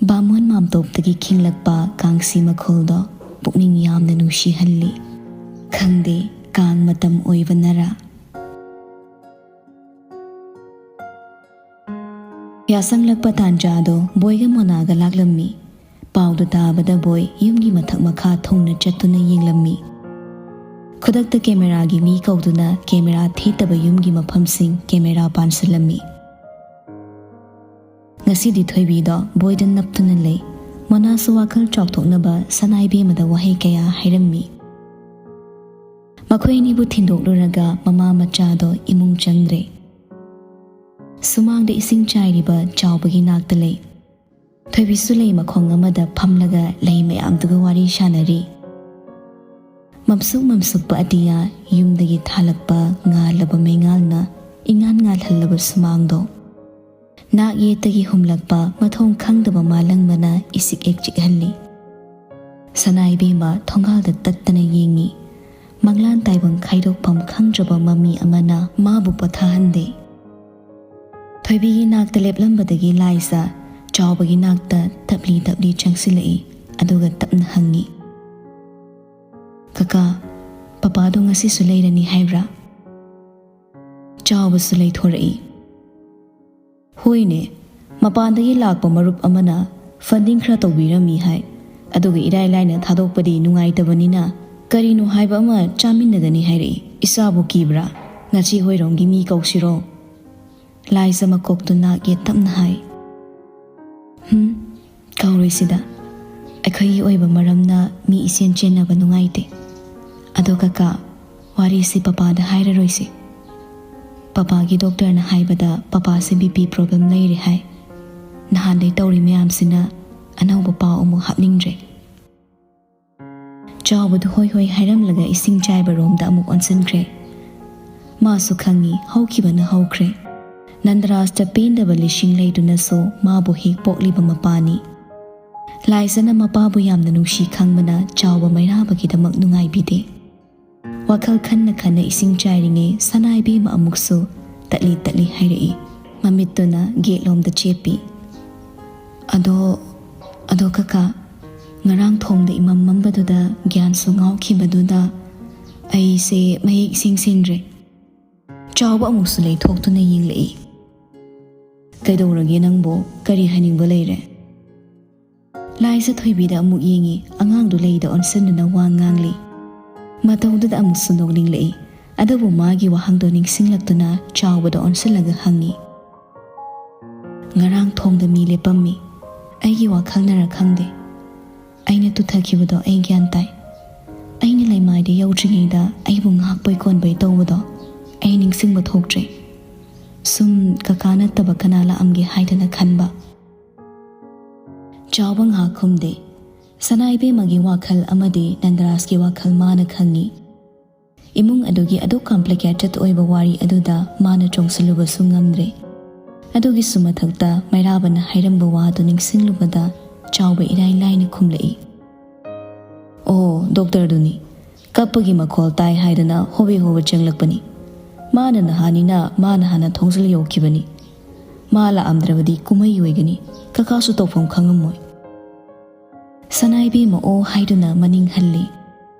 ꯕꯥꯃꯣꯟ ꯃꯥꯝꯇꯣꯞꯇꯒꯤ ꯈꯤꯡꯂꯛꯄ ꯀꯥꯡꯁꯤ ꯃꯈꯣꯜꯗꯣ ꯄꯨꯛꯅꯤꯡ ꯌꯥꯝꯅ ꯅꯨꯡꯁꯤꯍꯜꯂꯤ꯫ ꯈꯪꯗꯦ, ꯀꯥꯡ ꯃꯇꯝ ꯑꯣꯏꯕꯅꯔꯥ? ꯌꯥꯁꯪꯂꯛꯄ ꯇꯥꯟꯖꯥꯗꯣ ꯕꯣꯏꯒ ꯃꯣꯅꯥꯒ ꯂꯥꯛꯂꯝꯃꯤ꯫ ꯄꯥꯎꯗꯨ ꯇꯥꯕꯗ ꯕꯣꯏ ꯌꯨꯝꯒꯤ ꯃꯊꯛ ꯃꯈꯥ ꯊꯨꯡꯅ ꯆꯠꯇꯨꯅ ꯌꯦꯡꯂꯝꯃꯤ꯫ ꯈꯨꯗꯛꯇ ꯀꯦꯃꯦꯔꯥꯒꯤ ꯃꯤ ꯀꯧꯗꯨꯅ ꯀꯦꯃꯦꯔꯥ ꯊꯦꯠꯇꯕ ꯌꯨꯝꯒꯤ ꯃꯐꯝꯁꯤꯡ ꯀꯦꯃꯦꯔꯥ ꯄꯥꯟꯁꯤꯜꯂꯝꯃꯤ꯫ ꯉꯁꯤꯗꯤ ꯊꯣꯏꯕꯤꯗꯣ ꯕꯣꯏꯗ ꯅꯞꯇꯨꯅ ꯂꯩ꯫ ꯃꯣꯅꯥꯁꯨ ꯋꯥꯈꯜ ꯆꯥꯎꯊꯣꯛꯅꯕ ꯁꯅꯥꯏꯕꯦꯝꯃꯗ ꯋꯥꯍꯩ ꯀꯌꯥ ꯍꯥꯏꯔꯝꯃꯤ꯫ ꯃꯈꯣꯏ ꯑꯅꯤꯕꯨ ꯊꯤꯟꯗꯣꯛꯂꯨꯔꯒ ꯃꯃꯥ ꯃꯆꯥꯗꯣ ꯏꯃꯨꯡ ꯆꯪꯗ꯭ꯔꯦ꯫ ꯁꯨꯃꯥꯡꯗ ꯏꯁꯤꯡ ꯆꯥꯏꯔꯤꯕ ꯆꯥꯎꯕꯒꯤ ꯅꯥꯛꯇ ꯂꯩ꯫ ꯊꯣꯏꯕꯤꯁꯨ ꯂꯩ ꯃꯈꯣꯡ ꯑꯃꯗ ꯐꯝꯂꯒ ꯂꯩ ꯃꯌꯥꯝꯗꯨꯒ ꯋꯥꯔꯤ ꯁꯥꯟꯅꯔꯤ꯫ ꯃꯝꯁꯨꯛ ꯃꯝꯁꯨꯛꯄ ꯑꯇꯤꯌꯥ, ꯌꯨꯝꯗꯒꯤ ꯊꯥꯜꯂꯛꯄ ꯉꯥꯜꯂꯕ ꯃꯩꯉꯥꯜꯅ ꯏꯉꯥꯟ ꯉꯥꯜꯍꯜꯂꯕ ꯁꯨꯃꯥꯡꯗꯣ꯫ ꯅꯥꯛ ꯌꯦꯠꯇꯒꯤ ꯍꯨꯝꯂꯛꯄ ꯃꯊꯣꯡ ꯈꯪꯗꯕ ꯃꯥꯂꯪꯕꯅ ꯏꯁꯤꯛ ꯍꯦꯛ ꯆꯤꯛꯍꯜꯂꯤ꯫ ꯁꯅꯥ ꯏꯕꯦꯝꯃ ꯊꯣꯡꯒꯥꯜꯗ ꯇꯠꯇꯅ ꯌꯦꯡꯉꯤ꯫ ꯃꯪꯂꯥꯟ ꯇꯥꯏꯕꯪ ꯈꯥꯏꯗꯣꯛꯐꯝ ꯈꯪꯗ꯭ꯔꯕ ꯃꯃꯤ ꯑꯃꯅ ꯃꯥꯕꯨ ꯄꯣꯊꯥꯍꯟꯗꯦ꯫ ꯊꯣꯏꯕꯤꯒꯤ ꯅꯥꯛꯇ ꯂꯦꯞꯂꯝꯕꯗꯒꯤ ꯂꯥꯏꯖ ꯆꯥꯎꯕꯒꯤ ꯅꯥꯛꯇ ꯇꯞꯂꯤ ꯇꯞꯂꯤ ꯆꯪꯁꯤꯜꯂꯛꯏ, ꯑꯗꯨꯒ ꯇꯞꯅ ꯍꯪꯉꯤ, "ꯀꯀꯥ, ꯄꯄꯥꯗꯣ ꯉꯁꯤꯁꯨ ꯂꯩꯔꯅꯤ ꯍꯥꯏꯕ꯭ꯔꯥ?" ꯆꯥꯎꯕꯁꯨ ꯂꯩꯊꯣꯔꯛꯏ꯫ "ꯍꯣꯏꯅꯦ, ꯃꯄꯥꯟꯗꯒꯤ ꯂꯥꯛꯄ ꯃꯔꯨꯞ ꯑꯃꯅ funding ꯈꯔ ꯇꯧꯕꯤꯔꯝꯃꯤ ꯍꯥꯏ, ꯑꯗꯨꯒ ꯏꯔꯥꯏ ꯂꯥꯏꯅ ꯊꯥꯗꯣꯛꯄꯗꯤ ꯅꯨꯡꯉꯥꯏꯇꯕꯅꯤꯅ "ꯀꯔꯤꯅꯣ ꯍꯥꯏꯕ ꯑꯃ ꯆꯥꯃꯤꯟꯅꯒꯅꯤ ꯍꯥꯏꯔꯛꯏ꯫ ꯏꯆꯥꯕꯨ ꯀꯤꯕ꯭ꯔꯥ? ꯅꯆꯦ ꯍꯣꯏꯔꯣꯝꯒꯤ ꯃꯤ ꯀꯧꯁꯤꯔꯣ?" ꯂꯥꯏꯖ ꯃꯀꯣꯛꯇꯨ ꯅꯥꯛ ꯌꯦꯠ ꯇꯞꯅ ꯍꯥꯏ꯫ "ꯍꯝ, ꯀꯧꯔꯣꯏꯁꯤꯗ꯫ ꯑꯩꯈꯣꯏꯒꯤ ꯑꯣꯏꯕ ꯃꯔꯝꯅ ꯃꯤ ꯏꯆꯦꯟ ꯆꯦꯟꯅꯕ ꯅꯨꯡꯉꯥꯏꯇꯦ꯫ ꯑꯗꯣ ꯀꯀꯥ, ꯋꯥꯔꯤꯁꯤ ꯄꯄꯥꯗ ꯍꯥꯏꯔꯔꯣꯏꯁꯤ꯫ ꯄꯄꯥꯒꯤ ꯗꯣꯛꯇꯔꯅ ꯍꯥꯏꯕꯗ ꯄꯄꯥꯁꯦ ꯕꯤ ꯄꯤ ꯄ꯭ꯔꯣꯕ꯭ꯂꯦꯝ ꯂꯩꯔꯦ ꯍꯥꯏ꯫ ꯅꯍꯥꯟꯗꯩ ꯇꯧꯔꯤ ꯃꯌꯥꯝꯁꯤꯅ ꯑꯅꯧꯕ ꯄꯥꯎ ꯑꯃꯨꯛ ꯍꯥꯞꯅꯤꯡꯗ꯭ꯔꯦ꯫" ꯆꯥꯎꯕꯗꯨ ꯍꯣꯏ ꯍꯣꯏ ꯍꯥꯏꯔꯝꯂꯒ ꯏꯁꯤꯡ ꯆꯥꯏꯕ ꯔꯣꯝꯗ ꯑꯃꯨꯛ ꯑꯣꯟꯁꯤꯟꯈ꯭ꯔꯦ꯫ ꯃꯥꯁꯨ ꯈꯪꯏ, ꯍꯧꯈꯤꯕꯅ ꯍꯧꯈ꯭ꯔꯦ꯫ ꯅꯟꯗꯔꯥꯖꯇ ꯄꯦꯟꯗꯕ ꯂꯤꯁꯤꯡ ꯂꯩꯗꯨꯅꯁꯨ ꯃꯥꯕꯨ ꯍꯦꯛ ꯄꯣꯛꯂꯤꯕ ꯃꯄꯥꯅꯤ꯫ ꯂꯥꯏꯖꯅ ꯃꯄꯥꯕꯨ ꯌꯥꯝꯅ ꯅꯨꯡꯁꯤ ꯈꯪꯕꯅ ꯆꯥꯎꯕ ꯃꯩꯔꯥꯕꯒꯤꯗꯃꯛ ꯅꯨꯡꯉꯥꯏꯕꯤꯗꯦ꯫ ꯋꯥꯈꯜ ꯈꯟꯅ ꯈꯟꯅ ꯏꯁꯤꯡ ꯆꯥꯏꯔꯤꯉꯩ ꯁꯅꯥ ꯏꯕꯦꯝꯃ ꯑꯃꯨꯛꯁꯨ ꯇꯠꯂꯤ ꯇꯠꯂꯤ ꯍꯥꯏꯔꯛꯏ, ꯃꯃꯤꯠꯇꯨꯅ ꯒꯦꯠꯂꯣꯝꯗ ꯆꯦꯞꯄꯤ꯫ "ꯑꯗꯣ, ꯑꯗꯣ ꯀꯀꯥ, ꯉꯔꯥꯡ ꯊꯣꯡꯗ ꯏꯃꯝ ꯃꯝꯕꯗꯨꯗ ꯒ꯭ꯌꯥꯟꯁꯨ ꯉꯥꯎꯈꯤꯕꯗꯨꯗ ꯑꯩꯁꯦ ꯃꯌꯦꯛ ꯏꯁꯦꯡ ꯁꯦꯡꯗ꯭ꯔꯦ꯫" ꯆꯥꯎꯕ ꯑꯃꯨꯛꯁꯨ ꯂꯩꯊꯣꯛꯇꯨꯅ ꯌꯦꯡꯂꯛꯏ꯫ "ꯀꯩꯗꯧꯔꯒꯦ ꯅꯪꯕꯣ? ꯀꯔꯤ ꯍꯥꯏꯅꯤꯡꯕ ꯂꯩꯔꯦ?" ꯂꯥꯏꯖ ꯊꯣꯏꯕꯤꯗ ꯑꯃꯨꯛ ꯌꯦꯡꯉꯤ, ꯑꯉꯥꯡꯗꯨ ꯂꯩꯗ ꯑꯣꯟꯁꯤꯟꯗꯨꯅ ꯋꯥ ꯉꯥꯡꯂꯤ꯫ ꯃꯇꯧꯗꯨꯗ ꯑꯃꯨꯛꯁꯨ ꯅꯣꯛꯅꯤꯡꯂꯛꯏ꯫ ꯑꯗꯨꯕꯨ ꯃꯥꯒꯤ ꯋꯥꯍꯪꯗꯣ ꯅꯤꯡꯁꯤꯡꯂꯛꯇꯨꯅ ꯆꯥꯎꯕꯗ ꯑꯣꯟꯁꯤꯜꯂꯒ ꯍꯪꯉꯤ꯫ "ꯉꯔꯥꯡ ꯊꯣꯡꯗ ꯃꯤ ꯂꯦꯞꯄꯝꯃꯤ꯫ ꯑꯩꯒꯤ ꯋꯥꯈꯜꯅꯔ ꯈꯪꯗꯦ, ꯑꯩꯅ ꯇꯨꯊꯈꯤꯕꯗꯣ ꯑꯩ ꯒ꯭ꯌꯥꯟ ꯇꯥꯏ꯫ ꯑꯩꯅ ꯂꯩꯃꯥꯏꯗ ꯌꯧꯗ꯭ꯔꯤꯉꯩꯗ ꯑꯩꯕꯨ ꯉꯥꯛꯄꯣꯏ ꯀꯣꯟꯕꯣꯏ ꯇꯧꯕꯗꯣ ꯑꯩ ꯅꯤꯡꯁꯤꯡꯕ ꯊꯣꯛꯇ꯭ꯔꯦ꯫ ꯁꯨꯝ ꯀꯀꯥ ꯅꯠꯇꯕ ꯀꯅꯥ ꯂꯥꯛꯑꯝꯒꯦ ꯍꯥꯏꯗꯅ ꯈꯟꯕ꯫" ꯆꯥꯎꯕ ꯉꯥꯏꯍꯥꯛ ꯈꯨꯝꯗꯦ꯫ ꯁꯅꯥ ꯏꯕꯦꯝꯃꯒꯤ ꯋꯥꯈꯜ ꯑꯃꯗꯤ ꯅꯟꯗꯔꯥꯖꯀꯤ ꯋꯥꯈꯜ ꯃꯥꯅ ꯈꯪꯉꯤ꯫ ꯏꯃꯨꯡ ꯑꯗꯨꯒꯤ ꯑꯗꯨꯛ complicated ꯑꯣꯏꯕ ꯋꯥꯔꯤ ꯑꯗꯨꯗ ꯃꯥꯅ ꯆꯣꯡꯁꯤꯜꯂꯨꯕꯁꯨ ꯉꯝꯗ꯭ꯔꯦ꯫ ꯑꯗꯨꯒꯤꯁꯨ ꯃꯊꯛꯇ ꯃꯩꯔꯥꯕꯅ ꯍꯥꯏꯔꯝꯕ ꯋꯥꯗꯨ ꯅꯤꯡꯁꯤꯡꯂꯨꯕꯗ ꯆꯥꯎꯕ ꯏꯔꯥꯏ ꯂꯥꯏꯅ ꯈꯨꯝꯂꯛꯏ꯫ "ꯑꯣ, ꯗꯣꯛꯇꯔꯗꯨꯅꯤ꯫ ꯀꯞꯄꯒꯤ ꯃꯈꯣꯜ ꯇꯥꯏ ꯍꯥꯏꯗꯅ ꯍꯣꯕꯦ ꯍꯣꯕꯦ ꯆꯪꯂꯛꯄꯅꯤ꯫ ꯃꯥꯅ ꯅꯍꯥꯟꯅꯤꯅ ꯃꯥꯅ ꯍꯥꯟꯅ ꯊꯣꯡꯖꯤꯜ ꯌꯧꯈꯤꯕꯅꯤ꯫ ꯃꯥ ꯂꯥꯛꯑꯝꯗ꯭ꯔꯕꯗꯤ ꯀꯨꯝꯍꯩ ꯑꯣꯏꯒꯅꯤ꯫ ꯀꯀꯥꯁꯨ ꯇꯧꯐꯝ ꯈꯪꯉꯝꯃꯣꯏ꯫" ꯁꯅꯥ ꯏꯕꯦꯝꯃ ꯑꯣ ꯍꯥꯏꯗꯨꯅ ꯃꯅꯤꯡ ꯍꯜꯂꯤ꯫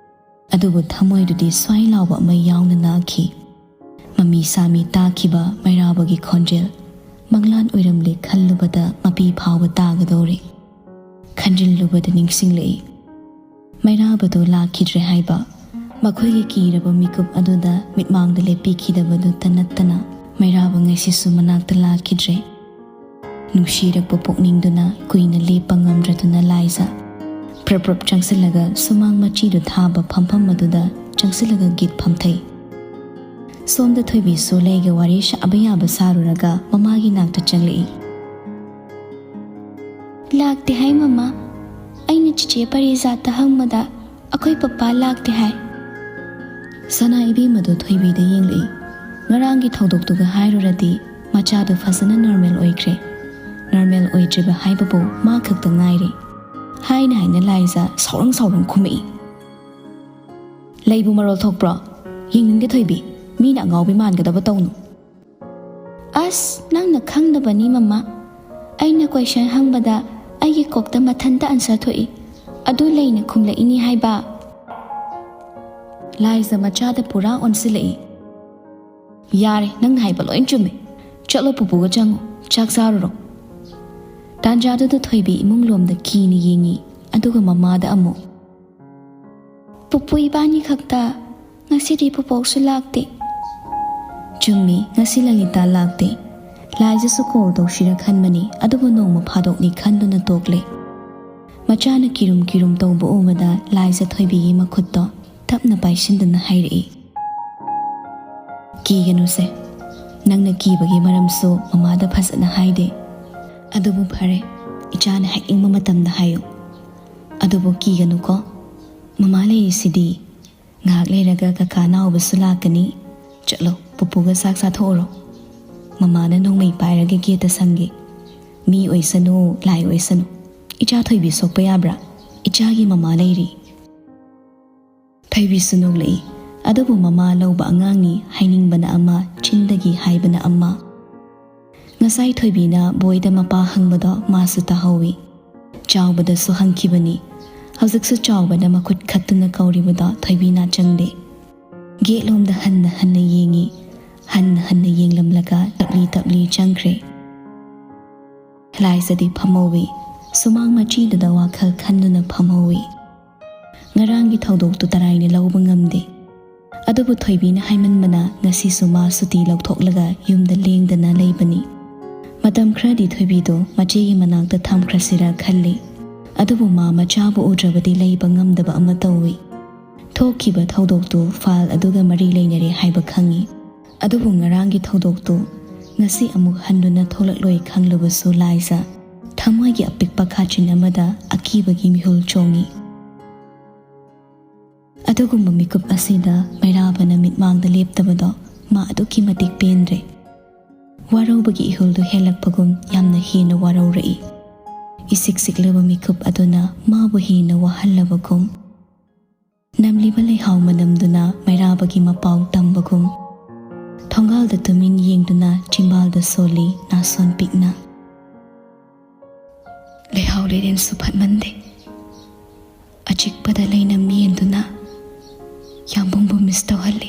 ꯑꯗꯨꯕꯨ ꯊꯃꯣꯏꯗꯨꯗꯤ ꯁ꯭ꯋꯥꯏ ꯂꯥꯎꯕ ꯑꯃ ꯌꯥꯎꯅ ꯅꯥꯈꯤ꯫ ꯃꯃꯤ ꯁꯥꯃꯤ ꯇꯥꯈꯤꯕ ꯃꯩꯔꯥꯕꯒꯤ ꯈꯣꯟꯖꯦꯜ ꯃꯪꯂꯥꯟ ꯑꯣꯏꯔꯝꯂꯦ ꯈꯜꯂꯨꯕꯗ ꯃꯄꯤ ꯐꯥꯎꯕ ꯇꯥꯒꯗꯧꯔꯦ꯫ ꯈꯟꯖꯤꯜꯂꯨꯕꯗ ꯅꯤꯡꯁꯤꯡꯂꯛꯏ꯫ ꯃꯩꯔꯥꯕꯗꯨ ꯂꯥꯛꯈꯤꯗ꯭ꯔꯦ ꯍꯥꯏꯕ꯫ ꯃꯈꯣꯏꯒꯤ ꯀꯤꯔꯕ ꯃꯤꯀꯨꯞ ꯑꯗꯨꯗ ꯃꯤꯠꯃꯥꯡꯗ ꯂꯦꯞꯄꯤꯈꯤꯗꯕꯗꯨꯇ ꯅꯠꯇꯅ ꯃꯩꯔꯥꯕ ꯉꯁꯤꯁꯨ ꯃꯅꯥꯛꯇ ꯂꯥꯛꯈꯤꯗ꯭ꯔꯦ꯫ ꯅꯨꯡꯁꯤꯔꯛꯄ ꯄꯨꯛꯅꯤꯡꯗꯨꯅ ꯀꯨꯏꯅ ꯂꯦꯞꯄ ꯉꯝꯗ꯭ꯔꯗꯨꯅ ꯂꯥꯏꯖ ꯄ꯭ꯔꯞ ꯄ꯭ꯔꯞ ꯆꯪꯁꯤꯜꯂꯒ ꯁꯨꯃꯥꯡ ꯃꯆꯤꯗꯨ ꯊꯥꯕ ꯐꯝꯐꯝ ꯑꯗꯨꯗ ꯆꯪꯁꯤꯜꯂꯒ ꯒꯤꯠ ꯐꯝꯊꯩ꯫ ꯁꯣꯝꯗ ꯊꯣꯏꯕꯤꯁꯨ ꯂꯩꯒ ꯋꯥꯔꯤ ꯁꯥꯕ ꯌꯥꯕ ꯁꯥꯔꯨꯔꯒ ꯃꯃꯥꯒꯤ ꯅꯥꯛꯇ ꯆꯪꯂꯛꯏ꯫ "ꯂꯥꯛꯇꯦ ꯍꯥꯏ ꯃꯃꯥ꯫ ꯑꯩꯅ ꯆꯤꯆꯦ ꯄꯔꯤꯖꯥꯠꯇ ꯍꯪꯕꯗ ꯑꯩꯈꯣꯏ ꯄꯄꯥ ꯂꯥꯛꯇꯦ ꯍꯥꯏ꯫" ꯁꯅꯥ ꯏꯕꯦꯝꯃꯗꯨ ꯊꯣꯏꯕꯤꯗ ꯌꯦꯡꯂꯛꯏ꯫ ꯉꯔꯥꯡꯒꯤ ꯊꯧꯗꯣꯛꯇꯨꯒ ꯍꯥꯏꯔꯨꯔꯗꯤ ꯃꯆꯥꯗꯨ ꯐꯖꯅ ꯅꯣꯔꯃꯦꯜ ꯑꯣꯏꯈ꯭ꯔꯦ꯫ ꯅꯣꯔꯃꯦꯜ ꯑꯣꯏꯗ꯭ꯔꯤꯕ ꯍꯥꯏꯕꯕꯨ ꯃꯥ ꯈꯛꯇ ꯉꯥꯏꯔꯦ꯫ ꯍꯥꯏꯅ ꯍꯥꯏꯅ ꯂꯥꯏꯖ ꯁꯥꯎꯔꯪ ꯁꯥꯎꯔꯪ ꯈꯨꯝꯃꯛꯏ꯫ "ꯂꯩꯕꯨ ꯃꯔꯣꯜ ꯊꯣꯛꯄ꯭ꯔꯣ? ꯌꯦꯡꯅꯤꯡꯗꯦ ꯊꯣꯏꯕꯤ, ꯃꯤꯅ ꯑꯉꯥꯎꯕꯤ ꯃꯥꯟꯒꯗꯕ ꯇꯧꯅꯨ꯫" "ꯑꯁ, ꯅꯪꯅ ꯈꯪꯗꯕꯅꯤ ꯃꯃꯥ꯫ ꯑꯩꯅ ꯀꯣꯏꯁꯟ ꯍꯪꯕꯗ ꯑꯩꯒꯤ ꯀꯣꯛꯇ ꯃꯊꯟꯇ ꯑꯟꯁꯔ ꯊꯣꯛꯏ꯫ ꯑꯗꯨ ꯂꯩꯅ ꯈꯨꯝꯂꯛꯏꯅꯤ ꯍꯥꯏꯕ꯫" ꯂꯥꯏꯖ ꯃꯆꯥꯗ ꯄꯨꯔꯥ ꯑꯣꯟꯁꯤꯜꯂꯛꯏ꯫ "ꯌꯥꯔꯦ, ꯅꯪꯅ ꯍꯥꯏꯕ ꯂꯣꯏ ꯆꯨꯝꯃꯦ꯫ ꯆꯠꯂꯣ ꯄꯨꯄꯨꯒ ꯆꯪꯉꯣ, ꯆꯥꯛ ꯆꯥꯔꯨꯔꯣ꯫" ꯇꯥꯟꯖꯥꯗꯨꯗ ꯊꯣꯏꯕꯤ ꯏꯃꯨꯡ ꯂꯣꯝꯗ ꯀꯤꯅ ꯌꯦꯡꯉꯤ, ꯑꯗꯨꯒ ꯃꯃꯥꯗ ꯑꯃꯨꯛ꯫ "ꯄꯨꯄꯨ ꯏꯕꯥꯅꯤ ꯈꯛꯇ꯫ ꯉꯁꯤꯗꯤ ꯄꯨꯄꯣꯛꯁꯨ ꯂꯥꯛꯇꯦ꯫" ꯆꯨꯝꯃꯤ, ꯉꯁꯤ ꯂꯂꯤꯇꯥ ꯂꯥꯛꯇꯦ꯫ ꯂꯥꯏꯖꯁꯨ ꯀꯣꯜ ꯇꯧꯁꯤꯔ ꯈꯟꯕꯅꯤ, ꯑꯗꯨꯕꯨ ꯅꯣꯡꯃ ꯐꯥꯗꯣꯛꯅꯤ ꯈꯟꯗꯨꯅ ꯇꯣꯛꯂꯦ꯫ ꯃꯆꯥꯅ ꯀꯤꯔꯨꯝ ꯀꯤꯔꯨꯝ ꯇꯧꯕ ꯎꯕꯗ ꯂꯥꯏꯖ ꯊꯣꯏꯕꯤꯒꯤ ꯃꯈꯨꯠꯇꯣ ꯇꯞꯅ ꯄꯥꯏꯁꯤꯟꯗꯨꯅ ꯍꯥꯏꯔꯛꯏ꯫ "ꯀꯤꯒꯅꯨꯁꯦ, ꯅꯪꯅ ꯀꯤꯕꯒꯤ ꯃꯔꯝꯁꯨ ꯃꯃꯥꯗ ꯐꯖꯅ ꯍꯥꯏꯗꯦ꯫ ꯑꯗꯨꯕꯨ ꯐꯔꯦ, ꯏꯆꯥꯅ ꯍꯥꯏꯅꯤꯡꯕ ꯃꯇꯝꯗ ꯍꯥꯏꯌꯨ꯫ ꯑꯗꯨꯕꯨ ꯀꯤꯒꯅꯨꯀꯣ, ꯃꯃꯥ ꯂꯩꯔꯤꯁꯤꯗꯤ꯫ ꯉꯥꯏꯍꯥꯛ ꯂꯩꯔꯒ ꯀꯀꯥ ꯅꯥꯎꯕꯁꯨ ꯂꯥꯛꯀꯅꯤ꯫ ꯆꯠꯂꯣ, ꯄꯨꯄꯨꯒ ꯆꯥꯛ ꯆꯥꯊꯣꯛꯎꯔꯣ꯫ ꯃꯃꯥꯅ ꯅꯣꯡꯃꯩ ꯄꯥꯏꯔꯒ ꯒꯦꯠꯇ ꯁꯪꯒꯦ꯫ ꯃꯤ ꯑꯣꯏꯁꯅꯨ, ꯂꯥꯏ ꯑꯣꯏꯁꯅꯨ, ꯏꯆꯥ ꯊꯣꯏꯕꯤ ꯁꯣꯛꯄ ꯌꯥꯕ꯭ꯔꯥ? ꯏꯆꯥꯒꯤ ꯃꯃꯥ ꯂꯩꯔꯤ꯫" ꯊꯣꯏꯕꯤꯁꯨ ꯅꯣꯛꯂꯛꯏ꯫ ꯑꯗꯨꯕꯨ ꯃꯃꯥ ꯂꯧꯕ ꯑꯉꯥꯡꯅꯤ, ꯍꯥꯏꯅꯤꯡꯕꯅ ꯑꯃ, ꯆꯤꯟꯗꯒꯤ ꯍꯥꯏꯕꯅ ꯑꯃ꯫ ꯉꯁꯥꯏ ꯊꯣꯏꯕꯤꯅ ꯕꯣꯏꯗ ꯃꯄꯥ ꯍꯪꯕꯗꯣ ꯃꯥꯁꯨ ꯇꯥꯍꯧꯏ꯫ ꯆꯥꯎꯕꯗꯁꯨ ꯍꯪꯈꯤꯕꯅꯤ꯫ ꯍꯧꯖꯤꯛꯁꯨ ꯆꯥꯎꯕꯅ ꯃꯈꯨꯠ ꯈꯠꯇꯨꯅ ꯀꯧꯔꯤꯕꯗꯣ ꯊꯣꯏꯕꯤ ꯅꯥꯆꯪꯗꯦ꯫ ꯒꯦꯠꯂꯣꯝꯗ ꯍꯟꯅ ꯍꯟꯅ ꯌꯦꯡꯉꯤ꯫ ꯍꯟꯅ ꯍꯟꯅ ꯌꯦꯡꯂꯝꯂꯒ ꯇꯞꯂꯤ ꯇꯞꯂꯤ ꯆꯪꯈ꯭ꯔꯦ꯫ ꯂꯥꯏꯖꯗꯤ ꯐꯝꯍꯧꯏ꯫ ꯁꯨꯃꯥꯡ ꯃꯆꯤꯗꯨꯗ ꯋꯥꯈꯜ ꯈꯟꯗꯨꯅ ꯐꯝꯍꯧꯏ꯫ ꯉꯔꯥꯡꯒꯤ ꯊꯧꯗꯣꯛꯇꯨ ꯇꯔꯥꯏꯅ ꯂꯧꯕ ꯉꯝꯗꯦ꯫ ꯑꯗꯨꯕꯨ ꯊꯣꯏꯕꯤꯅ ꯍꯥꯏꯃꯟꯕꯅ ꯉꯁꯤꯁꯨ ꯃꯥ ꯁꯨꯇꯤ ꯂꯧꯊꯣꯛꯂꯒ ꯌꯨꯝꯗ ꯂꯦꯡꯗꯅ ꯂꯩꯕꯅꯤ꯫ ꯃꯇꯝ ꯈꯔꯗꯤ ꯊꯣꯏꯕꯤꯗꯨ ꯃꯆꯦꯒꯤ ꯃꯅꯥꯛꯇ ꯊꯝꯈ꯭ꯔꯁꯤꯔ ꯈꯜꯂꯤ꯫ ꯑꯗꯨꯕꯨ ꯃꯥ ꯃꯆꯥꯕꯨ ꯎꯗ꯭ꯔꯕꯗꯤ ꯂꯩꯕ ꯉꯝꯗꯕ ꯑꯃ ꯇꯧꯏ꯫ ꯊꯣꯛꯈꯤꯕ ꯊꯧꯗꯣꯛꯇꯨ ꯐꯥꯏꯜ ꯑꯗꯨꯒ ꯃꯔꯤ ꯂꯩꯅꯔꯦ ꯍꯥꯏꯕ ꯈꯪꯏ꯫ ꯑꯗꯨꯕꯨ ꯉꯔꯥꯡꯒꯤ ꯊꯧꯗꯣꯛꯇꯨ ꯉꯁꯤ ꯑꯃꯨꯛ ꯍꯟꯗꯨꯅ ꯊꯣꯛꯂꯛꯂꯣꯏ ꯈꯪꯂꯕꯁꯨ ꯂꯥꯏꯖ ꯊꯃꯣꯏꯒꯤ ꯑꯄꯤꯛꯄ ꯀꯥꯆꯤꯟ ꯑꯃꯗ ꯑꯀꯤꯕꯒꯤ ꯃꯤꯍꯨꯜ ꯆꯣꯡꯏ꯫ ꯑꯗꯨꯒꯨꯝꯕ ꯃꯤꯀꯨꯞ ꯑꯁꯤꯗ ꯃꯩꯔꯥꯕꯅ ꯃꯤꯠꯃꯥꯡꯗ ꯂꯦꯞꯇꯕꯗꯣ ꯃꯥ ꯑꯗꯨꯛꯀꯤ ꯃꯇꯤꯛ ꯄꯦꯟꯗ꯭ꯔꯦ꯫ ꯋꯥꯔꯧꯕꯒꯤ ꯏꯍꯨꯜꯗꯨ ꯍꯦꯜꯂꯛꯄꯒꯨꯝ ꯌꯥꯝꯅ ꯍꯦꯟꯅ ꯋꯥꯔꯧꯔꯛꯏ꯫ ꯏꯁꯤꯛ ꯁꯤꯛꯂꯕ ꯃꯤꯀꯨꯞ ꯑꯗꯨꯅ ꯃꯥꯕꯨ ꯍꯦꯟꯅ ꯋꯥꯍꯜꯂꯕꯒꯨꯝ꯫ ꯅꯝꯂꯤꯕ ꯂꯩꯍꯥꯎ ꯃꯅꯝꯗꯨꯅ ꯃꯩꯔꯥꯕꯒꯤ ꯃꯄꯥꯎ ꯇꯝꯕꯒꯨꯝ꯫ ꯊꯣꯡꯒꯥꯜꯗ ꯇꯨꯃꯤꯟ ꯌꯦꯡꯗꯨꯅ ꯆꯤꯝꯕꯥꯜꯗ ꯁꯣꯜꯂꯤ ꯅꯥꯁꯣꯟ ꯄꯤꯛꯅ꯫ ꯂꯩꯍꯥꯎ ꯂꯩꯔꯦꯟꯁꯨ ꯐꯠꯃꯟꯗꯦ꯫ ꯑꯆꯤꯛꯄꯗ ꯂꯩꯅꯝ ꯌꯦꯟꯗꯨꯅ ꯌꯥꯝꯕꯨꯡꯕꯨ ꯃꯤꯁ ꯇꯧꯍꯜꯂꯤ꯫